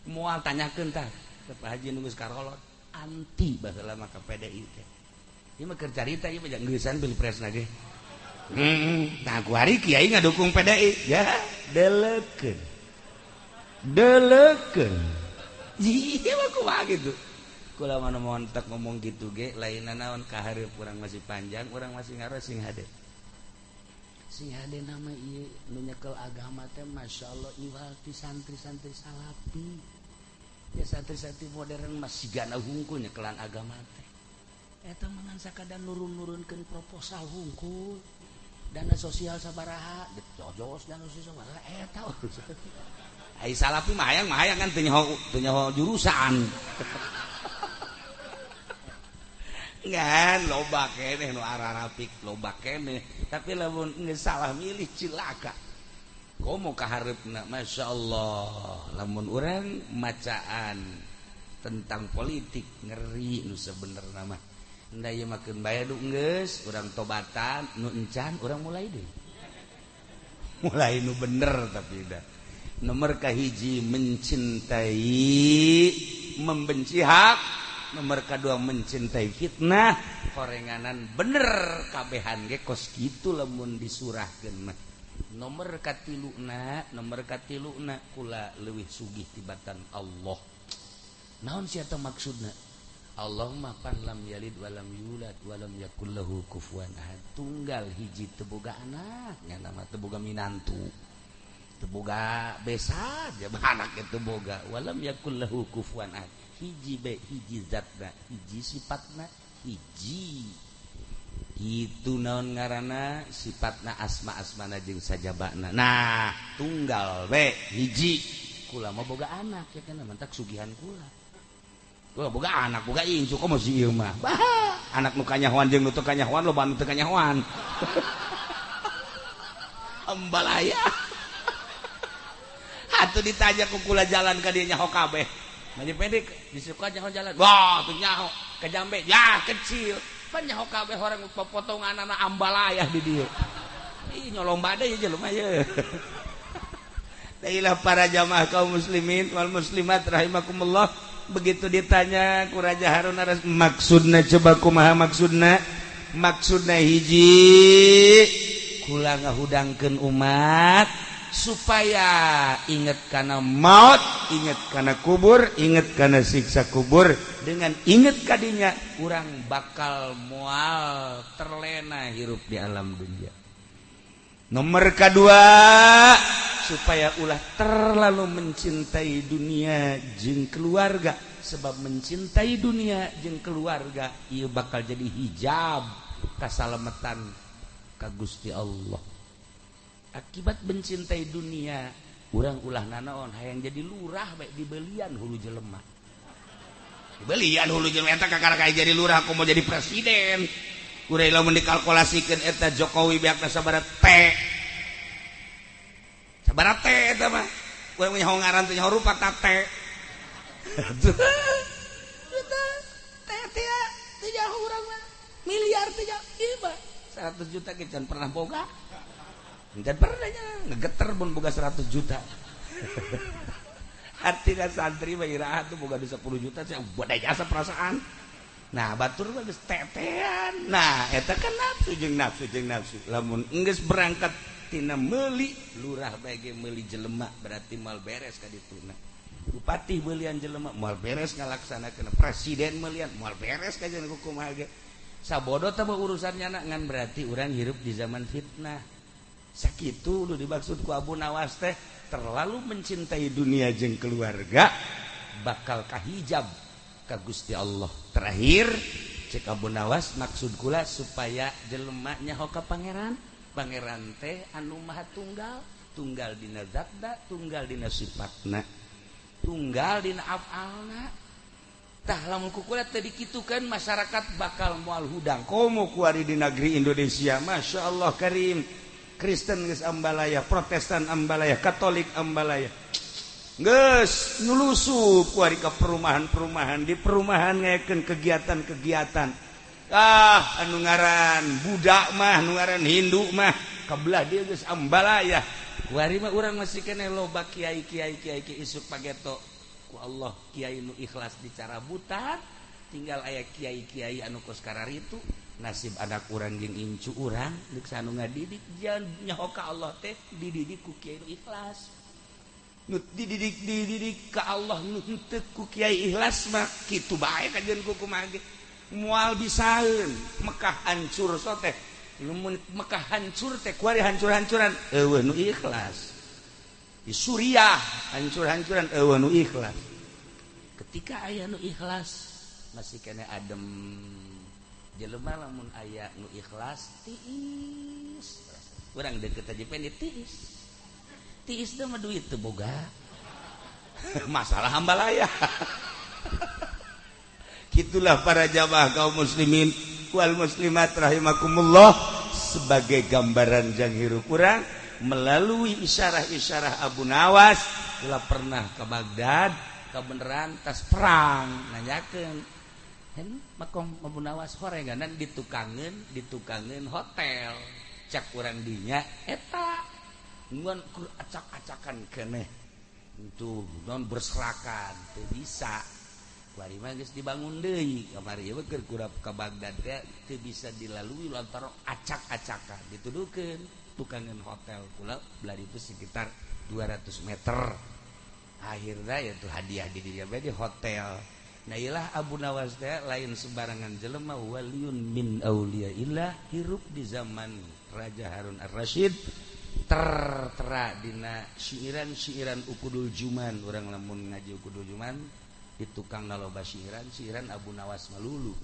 Moal tanyakeun tah ke Pak Haji nu geus karolot anti baheula mah ka PDI teh. Ieu mah keur carita ieu mah geusan pilpresna ge. Tah ku hari kiai ngadukung PDI ya deleukeun. Deleukeun. Ieu mah kumaha kitu. Kula mah montek ngomong gitu ge lainna naon kahareup urang masih panjang, urang masih ngaros sing hade. Sing hade nama ieu nu nyekel agama teh masyaallah iwal ti santri-santri salafi. Ya santri-santri modern masih gana hungkul nyekelan agama teh. Eta mah ngan sakadar nurun-nurunkeun proposal hungkul. Dana sosial sabaraha, jojos dana sosial sabaraha eta urusan. Ai salafi mah hayang kan teu nyaho jurusan. Ngan loba keneh nu ararapik loba keneh tapi lamun geus salah milih cilaka. Komo kahareupna masyaallah lamun urang macaan tentang politik ngeri nu sebenerna mah. Nda ieu mah keun bae du geus urang tobatan nu encan urang mulai deui. Mulai nu bener tapi dah. Nomor kahiji mencintai membenci hak. Nomor kedua mencintai fitnah horenganan bener kabehan ge kos kitu lamun disurahkeun mah. Nomor katiluna kula leuwih sugih tibatan Allah. Naon sia teh maksudna? Allah mah pan lam yalid walam yulad walam yakul lahu kufuwan ahad. Tunggal hiji teu boga anak, nya mah teu boga minantu. Teu boga besan ja anak ge teu boga walam yakul lahu kufuwan ahad. Hiji be hiji zatna hiji sifatna hiji itu naon ngaranna sifatna asma-asmana jeung sajabana. Nah tunggal be hiji kula mah boga anak ya kana mantak sugihan kula. Kula boga anak boga incu komo si ieu mah. Bah anak nu kanyahoan jeung nu teu kanyahoan loba nu teu kanyahoan. Ambalaya. Atuh ditanya ku kula jalan ka dieu nyaho kabeh. Maju pendek disuka nyaho jalan. Wah, tuh nyaho ke jambe. Ya, kecil. Pan nyaho kabeh orang potonganana ambalayah di dieu. Ih, nyolong badai jelema ye. Dailah para jamaah kaum muslimin wal muslimat rahimakumullah. Begitu ditanya ku Raja Harun Ar-Rasyid, maksudna coba kumaha maksudna? Maksudna hiji, kula ngahudangkeun umat supaya inget kana maut, inget kana kubur, inget kana siksa kubur. Dengan inget kadinya urang bakal moal terlena hirup di alam dunia. Nomor kedua, supaya ulah terlalu mencintai dunia jeung keluarga. Sebab mencintai dunia jeung keluarga ieu bakal jadi hijab kasalametan ka Gusti Allah. Akibat mencintai dunia, urang ulah nanaon hayang jadi lurah bae dibelian hulu jelema. Dibelian hulu jelema eta kakara kayak jadi lurah aku mau jadi presiden. Kurang lamun dikalkulasikeun eta Jokowi beakna sabaraha T. Barate eta mah. Urang nyaho ngaran teh nyaho rupa tate. Juta teh teh teh nyaho urang mah. Miliar teh nyaho ieu mah. 100 juta ge can pernah boga. Can pernah nya ngegeter mun boga 100 juta. Artinya santri mah iraha tuh boga 10 juta saya badai jasa perasaan. Nah, batur mah geus tetean. Nah, eta kan nafsu jeung nafsu jeung nafsu. Lamun geus berangkat tina meuli lurah bae ge meuli jelema berarti moal beres ka dituna. Bupati meulian jelema moal beres ngalaksanakeun, presiden meulian moal beres ka jeung kumaha ge. Sabodo teh urusannya ngan berarti urang hirup di zaman fitnah. Sakitu nu dimaksud ku Abu Nawas teh terlalu mencintai dunia jeung keluarga bakal kahijab ka Gusti Allah. Terakhir cek Abu Nawas maksud kula supaya jelema nyaho ka pangeran. Pangeran teh anu maha tunggal, tunggal dina zatna, tunggal dina sifatna, tunggal dina afalna. Tah lamun ku kula teu dikitukeun masyarakat bakal moal hudang. Komo kuari di negeri Indonesia, Masya Allah karim. Kristen geus ambalaya, Protestan ambalaya, Katolik ambalaya. Geus nyulusup kuari ka perumahan-perumahan, di perumahan ngayakeun kegiatan-kegiatan. Ah, anu ngaran Buddha mah, anu ngaran Hindu mah, kabelah dia geus ambalaya. Kuari mah urang masih keneh loba kiai-kiai kiai isuk pageto. Ku Allah kiai nu ikhlas dicarabutan, tinggal aya kiai-kiai anu kos kararitu. Nasib anak urang jeung incu urang deuk anu ngadidik jangan nyaho ka Allah teh dididik ku kiai nu ikhlas. Nu dididik dididik ka Allah nu henteu ku kiai ikhlas mah kitu bae kajeun ku kumaha ge. Moal bisaeun Mekah hancur so teh. Lamun Mekah hancur teh kuari hancur-hancuran eueuh nu ikhlas. Di Suriah hancur-hancuran eueuh nu ikhlas. Ketika aya nu ikhlas masih kene adem. Jelema lamun aya nu ikhlas tiis. Urang deket aja pengen tiis. Tiis teh mah duit teu boga. Masalah hambalaya. Itulah para jamaah kaum muslimin wal muslimat rahimakumullah sebagai gambaran jang hirup urang melalui isyarah-isyarah Abu Nawas. Kula pernah ke Baghdad, kebeneran tas perang nanyakeun hen makom Abu Nawas horenganan ditukangeun hotel cak urang dinya eta ngan acak-acakan keneh itu non berserakan teu bisa. Kuari mah geus dibangun deui kamari ieu keur kurap ka Baghdad teh teu bisa dilalui lantaran acak-acakan dituduhkeun tukangeun hotel kula belah itu sekitar 200 meter. Akhirnya ya tuh hadiah di dieu bae di hotel. Nah ilah Abu Nawas teh lain sembarangan jelema, waliyun min auliyaillah, hirup di zaman Raja Harun Ar-Rasyid, tertera dina syiiran-syiiran Ukudul Juman. Urang lamun ngaji Ukudul Juman di tukang naloba syiiran, syiiran Abu Nawas malulu.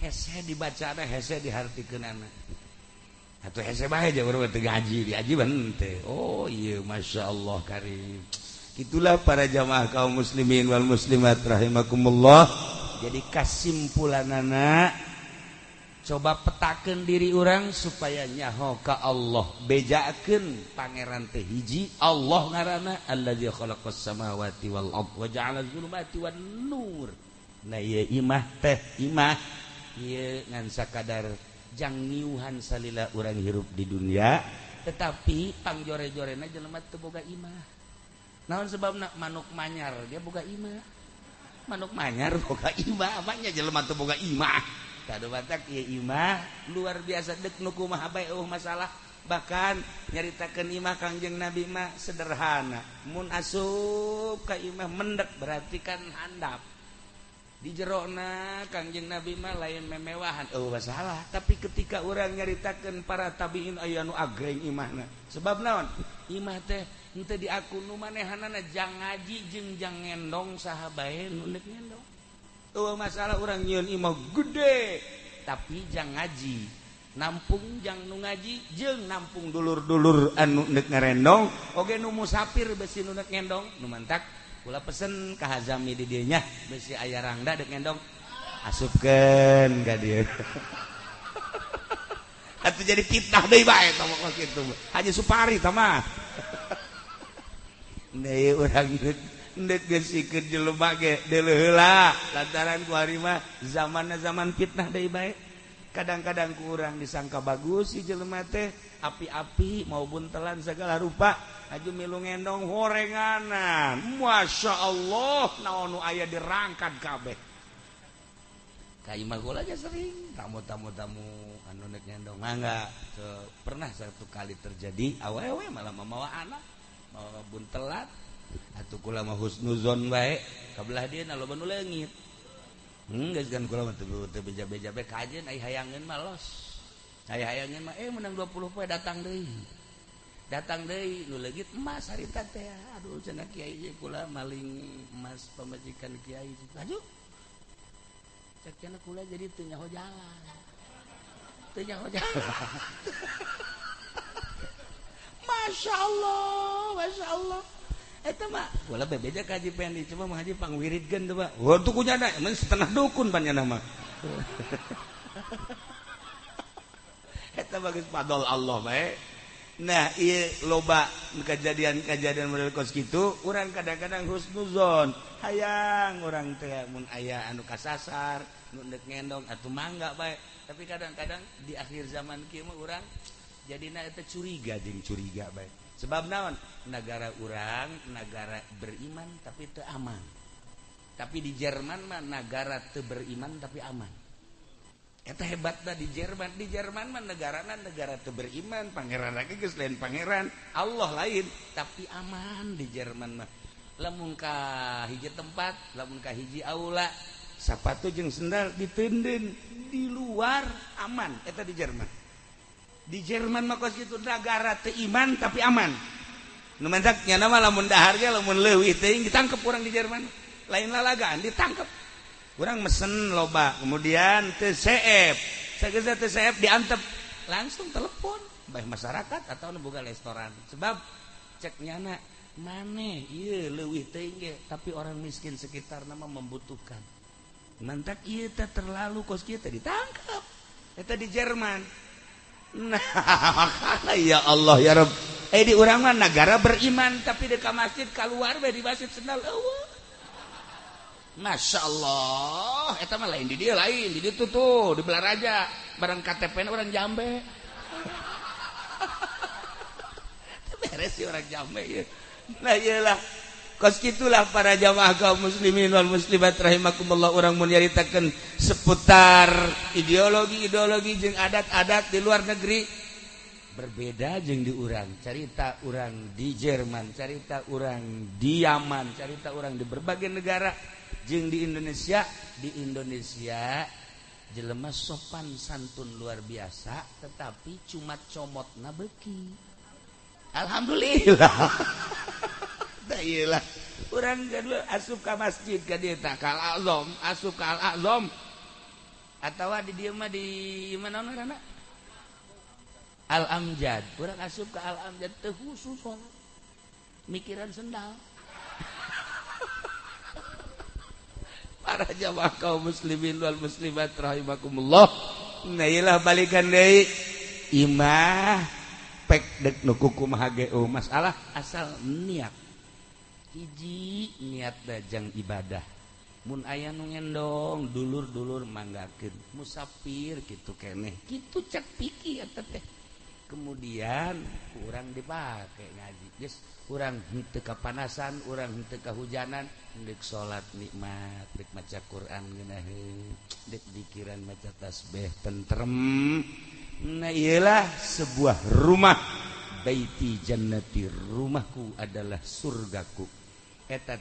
Hese dibacana, hese dihartikeunana. Atuh hese bae aja urang teu ngaji, diaji henteu. Oh iya Masya Allah karim. Itulah para jamaah kaum muslimin wal muslimat rahimakumullah. Jadi kasimpulanana coba petakeun diri urang supaya nyaho ka Allah, bejakeun pangeran teh hiji Allah ngaranna allazi khalaqas samawati wal ard wa ja'ala zulumati wan nur. Nah ieu imah teh imah ieu ngan sakadar jang ngiuhan salila urang hirup di dunia, tetapi pangjore-jorena jelema teu boga imah. Naon sebabna manuk manyar dia boga imah. Manuk manyar boga imah, apanya jelema teu boga imah. Kadu batak ieu imah luar biasa deuk nu kumaha bae eueuh masalah. Bahkan nyaritakeun imah Kangjeng Nabi mah sederhana. Mun asup ka imah mendek berarti kan handap. Di jerona Kangjeng Nabi mah lain memewahan eueuh masalah, tapi ketika urang nyaritakeun para tabiin aya nu agreng imahna. Sebab naon? Imah teh henteu diaku nu manehanana jang ngaji jeung jang ngendong saha bae nu deuk ngendong. Eueuh masalah urang nyieun imah gede tapi jang ngaji, nampung jang nu ngaji jeung nampung dulur-dulur anu deuk ngarendong oge nu musafir besi nu deuk ngendong. Nu mantak kula pesen ka Hazami di dieu nya besi aya rangda deuk ngendong asupkeun ka dieu. Atuh jadi fitnah deui bae tah mah kitu. Haji Supari tah mah. Nah urang ndek geusikeun jelema ge deuleuh heula lantaran ku ari mah zamanna zaman fitnah deui bae. Kadang-kadang ku urang disangka bagus si jelema teh api-api mau buntelan segala rupa aju milu ngendong horenganan. Masya Allah naon nu aya dirangkat kabeh. Ka imah kula ge sering tamu-tamu tamu anu nek ngendong mangga. Pernah satu kali terjadi awewe malah mamawa anak mawa buntelan atuh kula mah husnuzon bae kabelah dia na loba nu leungit. Geus kan kula mah teu beja-beja bae kajeun ai hayangeun mah los. Ai hayangeun mah menang 20 poe datang deui. Datang deui nu leungit emas harita teh. Aduh cenah kiai ieu kula maling emas pamajikan kiai. Laju. Cek cenah kula jadi teu nyaho jalan. Teu nyaho jalan. Masya Allah, Masya Allah. Eta mah kula bebeja ka Haji Pendi, coba mah Haji pangwiridkeun teh Pak. Wah tuh kunyana mun setengah dukun panjana mah. Eta bagus fadl Allah bae. Nah, ieu loba kejadian-kejadian model kos kitu, urang kadang-kadang husnuzon. Hayang urang teh mun aya anu kasasar, nu deuk ngendong atuh mangga bae. Tapi kadang-kadang di akhir zaman kieu mah urang jadina eta curiga jeung curiga bae. Sebab naon? Negara urang negara beriman tapi teu aman. Tapi di Jerman mah negara teu beriman tapi aman. Eta hebatna di Jerman. Di Jerman mah negarana negara teu beriman, pangeran lagi geus lain pangeran, Allah lain, tapi aman di Jerman mah. Lamun ka hiji tempat, lamun ka hiji aula, sapatu jeung sendal diteundeun di luar aman eta di Jerman. Di Jerman mah kos kitu negara teu iman tapi aman. Nu mentak nya mah lamun dahar ge lamun leuwih teuing ditangkep urang di Jerman. Lain lalagaan ditangkep. Urang mesen loba, kemudian teu seep. Sageus teu seep diantep, langsung telepon bae masyarakat atau nu boga restoran. Sebab cek nyana maneh ieu leuwih teuing ge tapi orang miskin sekitar nama membutuhkan. Mantak ieu teh terlalu kos kieu teh ditangkep. Eta di Jerman. Nah, makanya ya Allah ya Rabb. Di urang mah negara beriman tapi dekat masjid keluar bae di masjid sendal eueuh. Masya Allah, eta mah lain di dia lain, di ditu tuh, di Belaraja, barang KTP na orang Jambe. Beres sih orang Jambe ya. Nah iyalah. Kos kitulah para jamaah kaum muslimin wal muslimat rahimakumullah urang mun nyaritakeun seputar ideologi-ideologi jeung adat-adat di luar negeri berbeda jeung di urang. Carita urang di Jerman, carita urang di Yaman, carita urang di berbagai negara jeung di Indonesia. Di Indonesia jelema sopan santun luar biasa tetapi cuma comotna beuki. Alhamdulillah. Iyalah urang asup ka masjid ka dieu tah ka Al-Azam, asup ka Al-Azam atawa di dieu mah di mana ngaranna? Al-Amjad. Urang asup ka Al-Amjad teu khusus salat. Mikiran sendal. Para jamaah kaum muslimin wal muslimat rahimakumullah. Nah iyalah balikan deui imah pek dek nu kumaha ge masalah asal niat. Hiji niat dajang ibadah mun aya nu ngendong dulur-dulur manggakeun musafir kitu keneh kitu cek pikir eta teh kemudian urang dipake ngaji geus urang henteu kapanasan urang henteu kahujanan deuk salat nikmat deuk maca Quran ngeunaheun deuk dikiran maca tasbih tentrem. Nah iyalah sebuah rumah baiti jannati, rumahku adalah surgaku. Eta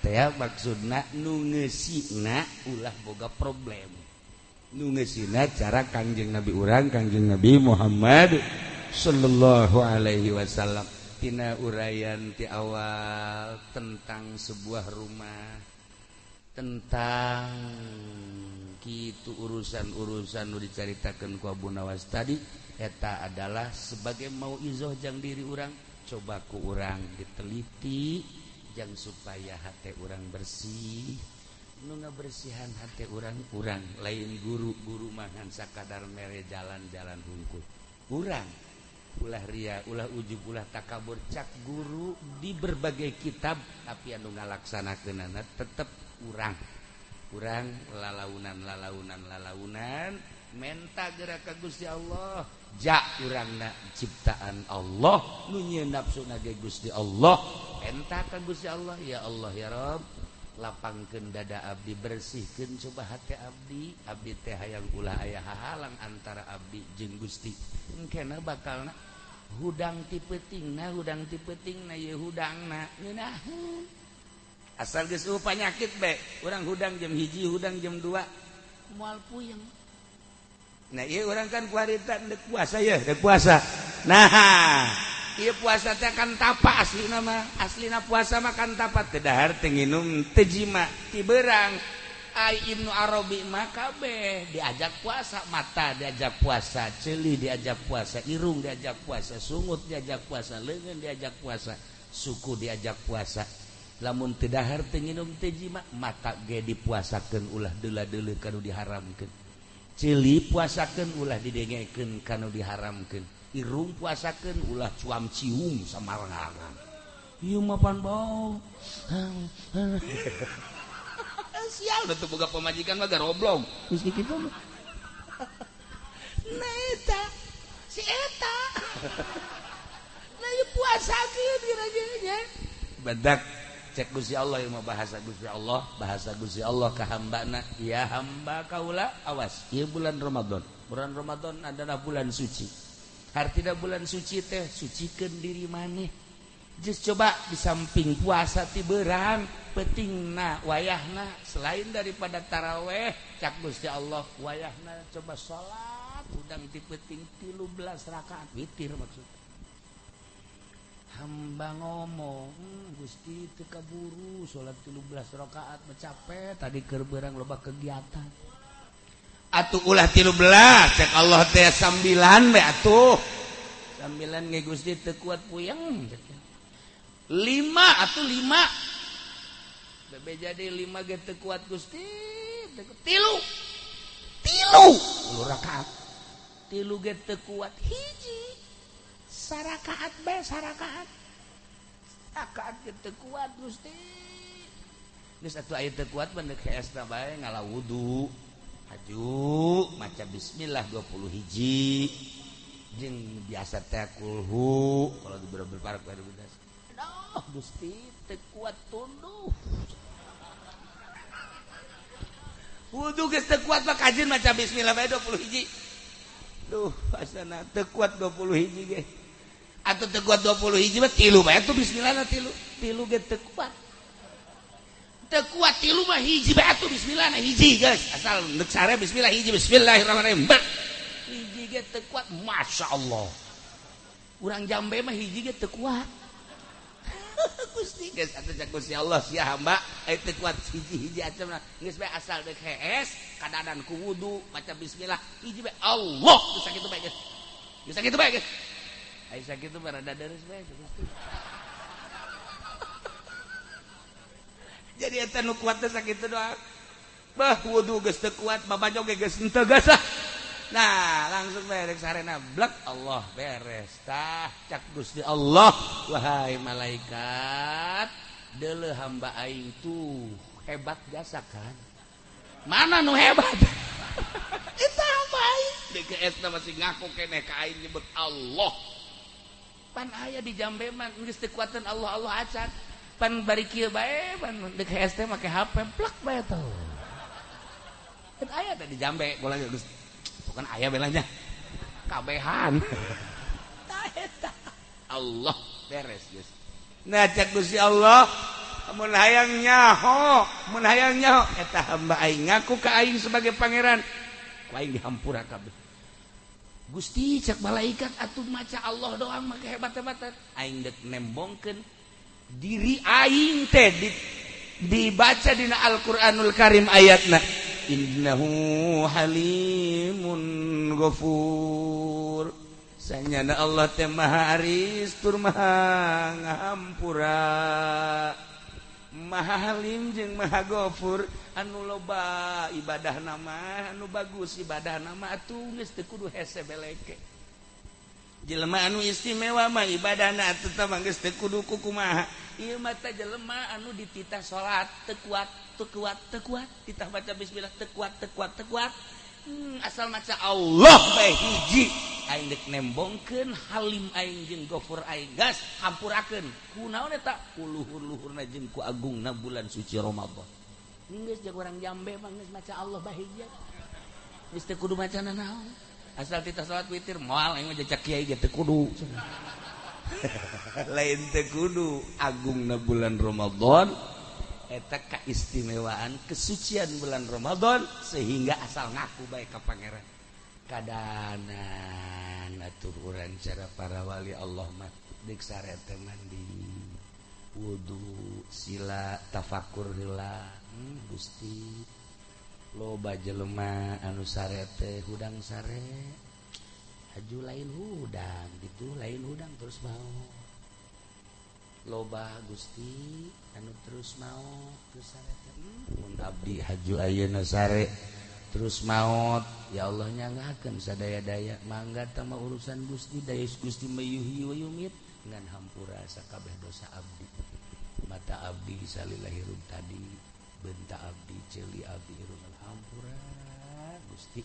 tea maksudna nu ngeusina ulah boga problem. Nu ngeusina cara Kangjeng Nabi urang Kangjeng Nabi Muhammad sallallahu alaihi wasallam. Tina uraian ti awal tentang sebuah rumah, tentang kitu urusan-urusan nu dicaritakeun ku Abu Nawas tadi, eta adalah sebagai mauizoh jang diri urang, coba ku urang diteliti jang supaya hate urang bersih. Nu ngabersihan hate urang urang lain guru-guru mah ngan sakadar mere jalan-jalan hungkul. Urang Ulah ria, ulah ujub, ulah takabur, cak guru di berbagai kitab, tapi anu ngalaksanakeunana tetep urang. Urang lalaunan lalaunan lalaunan menta gerak ka Gusti Allah. Ja urangna ciptaan Allah, nu nyieun nafsuna ge Gusti Allah. Menta ka Gusti Allah, ya Allah ya Rabb, lapangkeun dada abdi, bersihkeun coba hati abdi, abdi teh hayang ulah aya hahalang antara abdi jeung Gusti. Engkena bakalna hudang ti peutingna, hudang ti peutingna ieu hudangna ngeunaheun. Asal geus eueuh panyakit bae, urang hudang jam 1, hudang jam 2, moal puyeng. Nah, ieu urang kan kuarita deuk puasa ya, deuk puasa. Nah, ieu puasa teh kan tapa aslina mah, aslina puasa mah kan tapa teu dahar, teu nginum, teu jima, ti beurang. Ai Ibnu Arabi mah kabeh diajak puasa, mata diajak puasa, ceuli diajak puasa, irung diajak puasa, sungut diajak puasa, leungeun diajak puasa, suku diajak puasa. Lamun teu dahar teu nginum teu jima, mata ge dipuasakeun ulah deula-deuleu kanu diharamkeun. Ceuli puasakeun ulah didengekeun kanu diharamkeun. Irung puasakeun ulah cuam cium samarangan. Ieu mah pan bau. Sial udah tuh boga pamajikan mah garoblong. Geus kitu mah. Nah eta si eta. Nah ieu puasakeun kira-kira. Badak cek Gusti Allah ieu mah bahasa Gusti Allah, bahasa Gusti Allah ka hambana, ya hamba kaula awas ieu bulan Ramadan. Bulan Ramadan adalah bulan suci. Hartina bulan suci teh sucikeun diri maneh. Geus coba di samping puasa ti beurang peutingna wayahna selain daripada taraweh cak Gusti Allah wayahna coba salat hudang ti peuting 13 rakaat witir maksud. Hamba ngomong, Gusti teu kaburu salat 13 rakaat mah capek tadi keur beurang loba kegiatan. Atuh ulah 13 cek Allah teh sambilan we atuh. Sambilan ge Gusti teu kuat puyeng. 5 atuh 5. Bebe jadi 5 ge teu kuat Gusti. Tilu. Tilu rakaat. Tilu ge teu kuat hiji. Sarakaat bae sarakaat. Rakaat ge teu kuat Gusti. Geus atuh aya teu kuat mah deuk heesna bae ngala wudu. Haju maca bismillah 20 hiji. Jeung biasa teh kulhu kalau di beberapa parak. Aduh Gusti teu kuat tunduh. Wudu geus teu kuat mah kajeun maca bismillah bae 20 hiji. Duh asana teu kuat 20 hiji ge. Atuh teu kuat 20 hiji mah tilu bae atuh bismillahna tilu. Tilu ge teu kuat. Teu kuat tilu mah hiji bae atuh bismillahna hiji guys. Asal deuk sare bismillah hiji bismillahirrahmanirrahim. Hiji ge teu kuat masyaallah. Urang jambe mah hiji ge teu kuat. Gusti geus atuh cak Gusti Allah sia hamba aya teu kuat hiji-hiji acemna geus bae asal deuk hees kadadan ku wudu maca bismillah hiji bae Allah geus sakitu bae geus. Geus sakitu bae geus. Aya sakitu mah rada deres bae Gusti. Jadi eta nu kuat teh sakitu doang. Bah wudu geus teu kuat babajo ge geus henteu geus ah. Nah langsung beres sarena blek Allah beres tah cak Gusti Allah wahai malaikat deuleu hamba aing tuh hebat jasa kan mana nu hebat eta hamba aing DKS na masih ngaku keneh ka aing nyebut Allah pan aya di jambe mah geus teu kuateun Allah Allah acan pan bari kieu bae pan DKS teh make HP plek bae tuh kan aya teh di jambe bola geus bukan ayah belanya kabehan. Allah beres guys. Nah cek Gusti Allah mun hayang nyaho, mun hayang nyaho eta hamba aing ngaku ka aing sebagai pangeran. Ku aing dihampura kabeh. Gusti cek malaikat atuh maca Allah doang mah kehebat-hebatan. Aing deuk nembongkeun diri aing teh dibaca dina Al-Qur'anul Karim ayatna. Innahu halimun ghafur. Sanyana Allah teh maha aris tur maha ngahampura. Maha halim jeung maha ghafur anu loba ibadah nama anu bagus ibadah nama atuh geus teu kudu hese beleke. Jelema anu istimewa mah ibadahna atuh mah geus teu kudu kumaha. Ieu mah teh jelema anu dititah salat teu kuat, teu kuat, teu kuat, titah baca bismillah teu kuat, teu kuat, teu kuat. Asal maca Allah bae hiji aing deuk nembongkeun Halim aing jeung Gofur aing gas hampurakeun. Kunaon eta? Ku luhur-luhurna jeung ku agungna bulan suci Ramadan. Geus jeung urang Jambe mah geus maca Allah bae hiji. Geus teu kudu maca nanaon. Asal titah salat witir moal aing mah jejak kiai ge teu kudu. Lain teu kudu agungna bulan Ramadan eta keistimewaan kesucian bulan Ramadan sehingga asal ngaku bae ka pangeran. Kadanan atuh urang cara para wali Allah mah deuk sare teh mandi wudu sila tafakur heula. Gusti loba jelema anu sare teh hudang sare haju lain hudang gitu lain hudang terus mau loba Gusti anu terus mau terus sare teh mun abdi haju ayeuna sare terus maut ya Allah nyanggakeun sadaya-daya mangga tah mah urusan Gusti daya Gusti mayuhyi wa yumit ngan hampura sakabeh dosa abdi mata abdi salila hirup tadi benta abdi ceuli abdi hirup hampura Gusti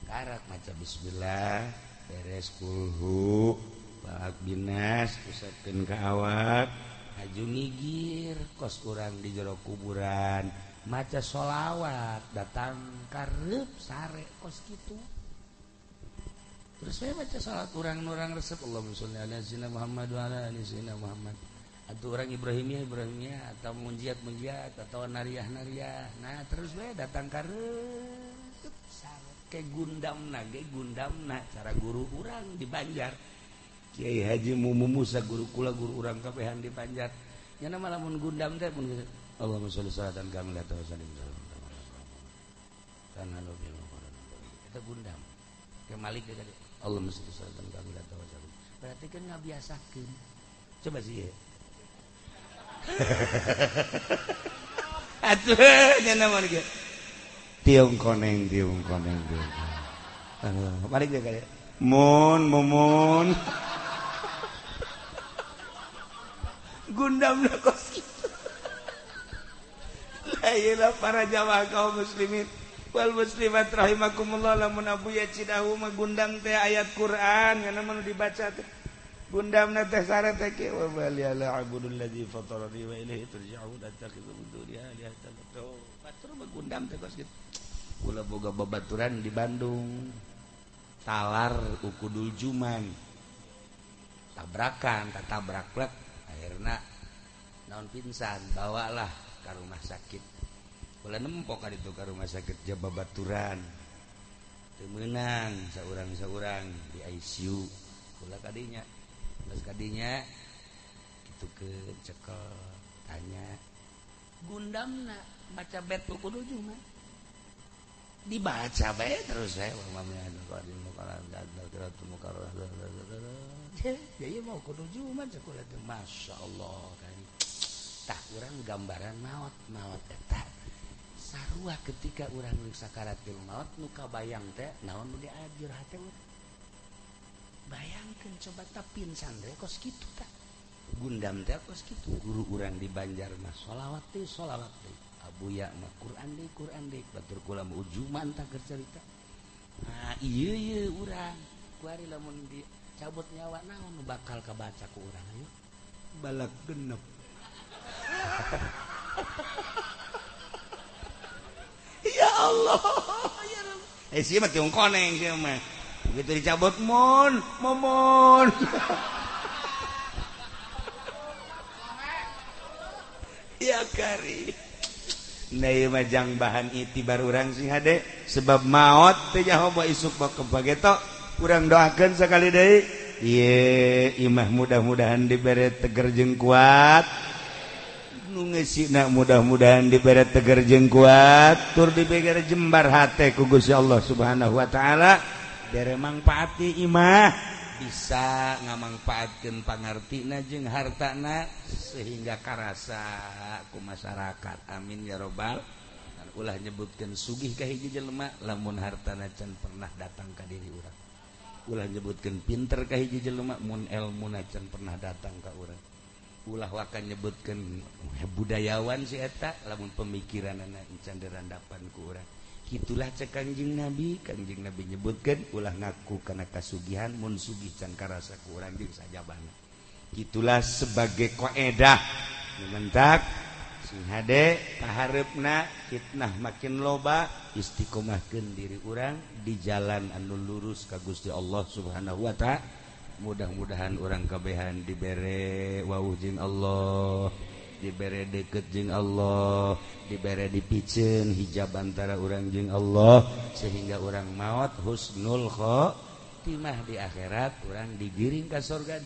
karak maca bismillah beres kulhu balak binas usapkeun ka awak haju ngigir kos urang di jero kuburan maca sholawat datang karep sare kos kitu terus saya baca salat urang-urang resep Allahumma sholli ala sayyidina Muhammad wa ala ali sayyidina Muhammad atau orang Ibrahimiyah Ibrahimiyah atau munjiat munjiat atau nariah nariah. Nah terus we datang karep sare ke gundamna ge gundamna cara guru urang di Banjar Kiai Haji Mumu Musa guru kula guru urang kabehan di Banjar nya mah lamun gundam teh mun Allahumma sholli salatan kamilatan wa sallim tanah bil eta gundam ke Malik tadi Allahumma sholli salatan kamilatan wa sallim berarti kan ngabiasakeun coba sih ya. Atuh nya mah ge tiung koneng tiung koneng tiung balik deui ka mun mumun gundamna kos kitu. Ayeuna para jamaah kaum muslimin wal muslimat rahimakumullah lamun Abuya Cidahu mah gundam teh ayat Quran kana mah dibaca teh gundamna teh sare teh ke wa bali ala abudul ladzi fatarani wa ilaihi turja'un attakhidhu min dunihi alihatan batur mah gundam teh kos kitu. Kula boga babaturan di Bandung talar ukudul juman tabrakan tatabrak plek akhirna naon pingsan bawalah ka rumah sakit. Kula nempok ka ditu ka rumah sakit Jababaturan. Teu meunang saurang-saurang di ICU. Kula kadinya. Geus kadinya kitu ke cekel tanya. Gundamna maca bet kudu juman. Dibaca bae terus saya jadi mau kudu juman cekula teh masyaallah kan. Tah urang gambaran maot maot eta sarua ketika urang sakaratul maot nu kabayang teh naon nu diajur hate urang. Bayangkeun coba tah pingsan teh kos kitu tah. Gundam teh kos kitu. Guru urang di Banjar mah sholawat teh sholawat teh. Abuya mah Quran deui batur kula mah ujuman tah keur carita. Nah ieu ieu urang kuari lamun dicabut nyawa naon nu bakal kabaca ku urang ayo balak genep. Ya Allah ya Rabb. Sih mah tiung koneng sih mah. Begitu dicabut mun momon. Ya kari. Nah ieu mah jang bahan itibar urang sing hade sebab maot teh nyaho bae isuk bak kebageto urang doakeun sakali deui. Ieu imah mudah-mudahan dibere teger jeung kuat. Nu ngeusina mudah-mudahan dibere teger jeung kuat tur dibere jembar hate ku Gusti Allah Subhanahu wa taala bere mangpaati imah bisa ngamangpaatkeun pangartina jeung hartana sehingga karasa ku masyarakat. Amin ya robbal. Ulah nyebutkeun sugih ka hiji jelema lamun hartana can pernah datang ka diri urang. Ulah nyebutkeun pinter ka hiji jelema mun elmuna can pernah datang ka urang. Ulah waka nyebutkeun budayawan si eta lamun pemikiranana can dirandapan ku urang. Itulah cek Kanjeng Nabi. Kanjeng Nabi nyebutkeun ulah ngaku kana kasugihan mun sugih can karasa ku urang jeung sajabana. Itulah sebagai koedah mentak sing hade kahareupna fitnah makin loba, istiqomahkeun diri urang di jalan anu lurus ka Gusti Allah Subhanahu wa ta'ala. Mudah-mudahan urang kabehan dibere wawuh jeung Allah, dibere deket jeung Allah, dibere dipiceun hijab antara urang jeung Allah, sehingga urang maot husnul khotimah di akhirat, urang digiring ka surga.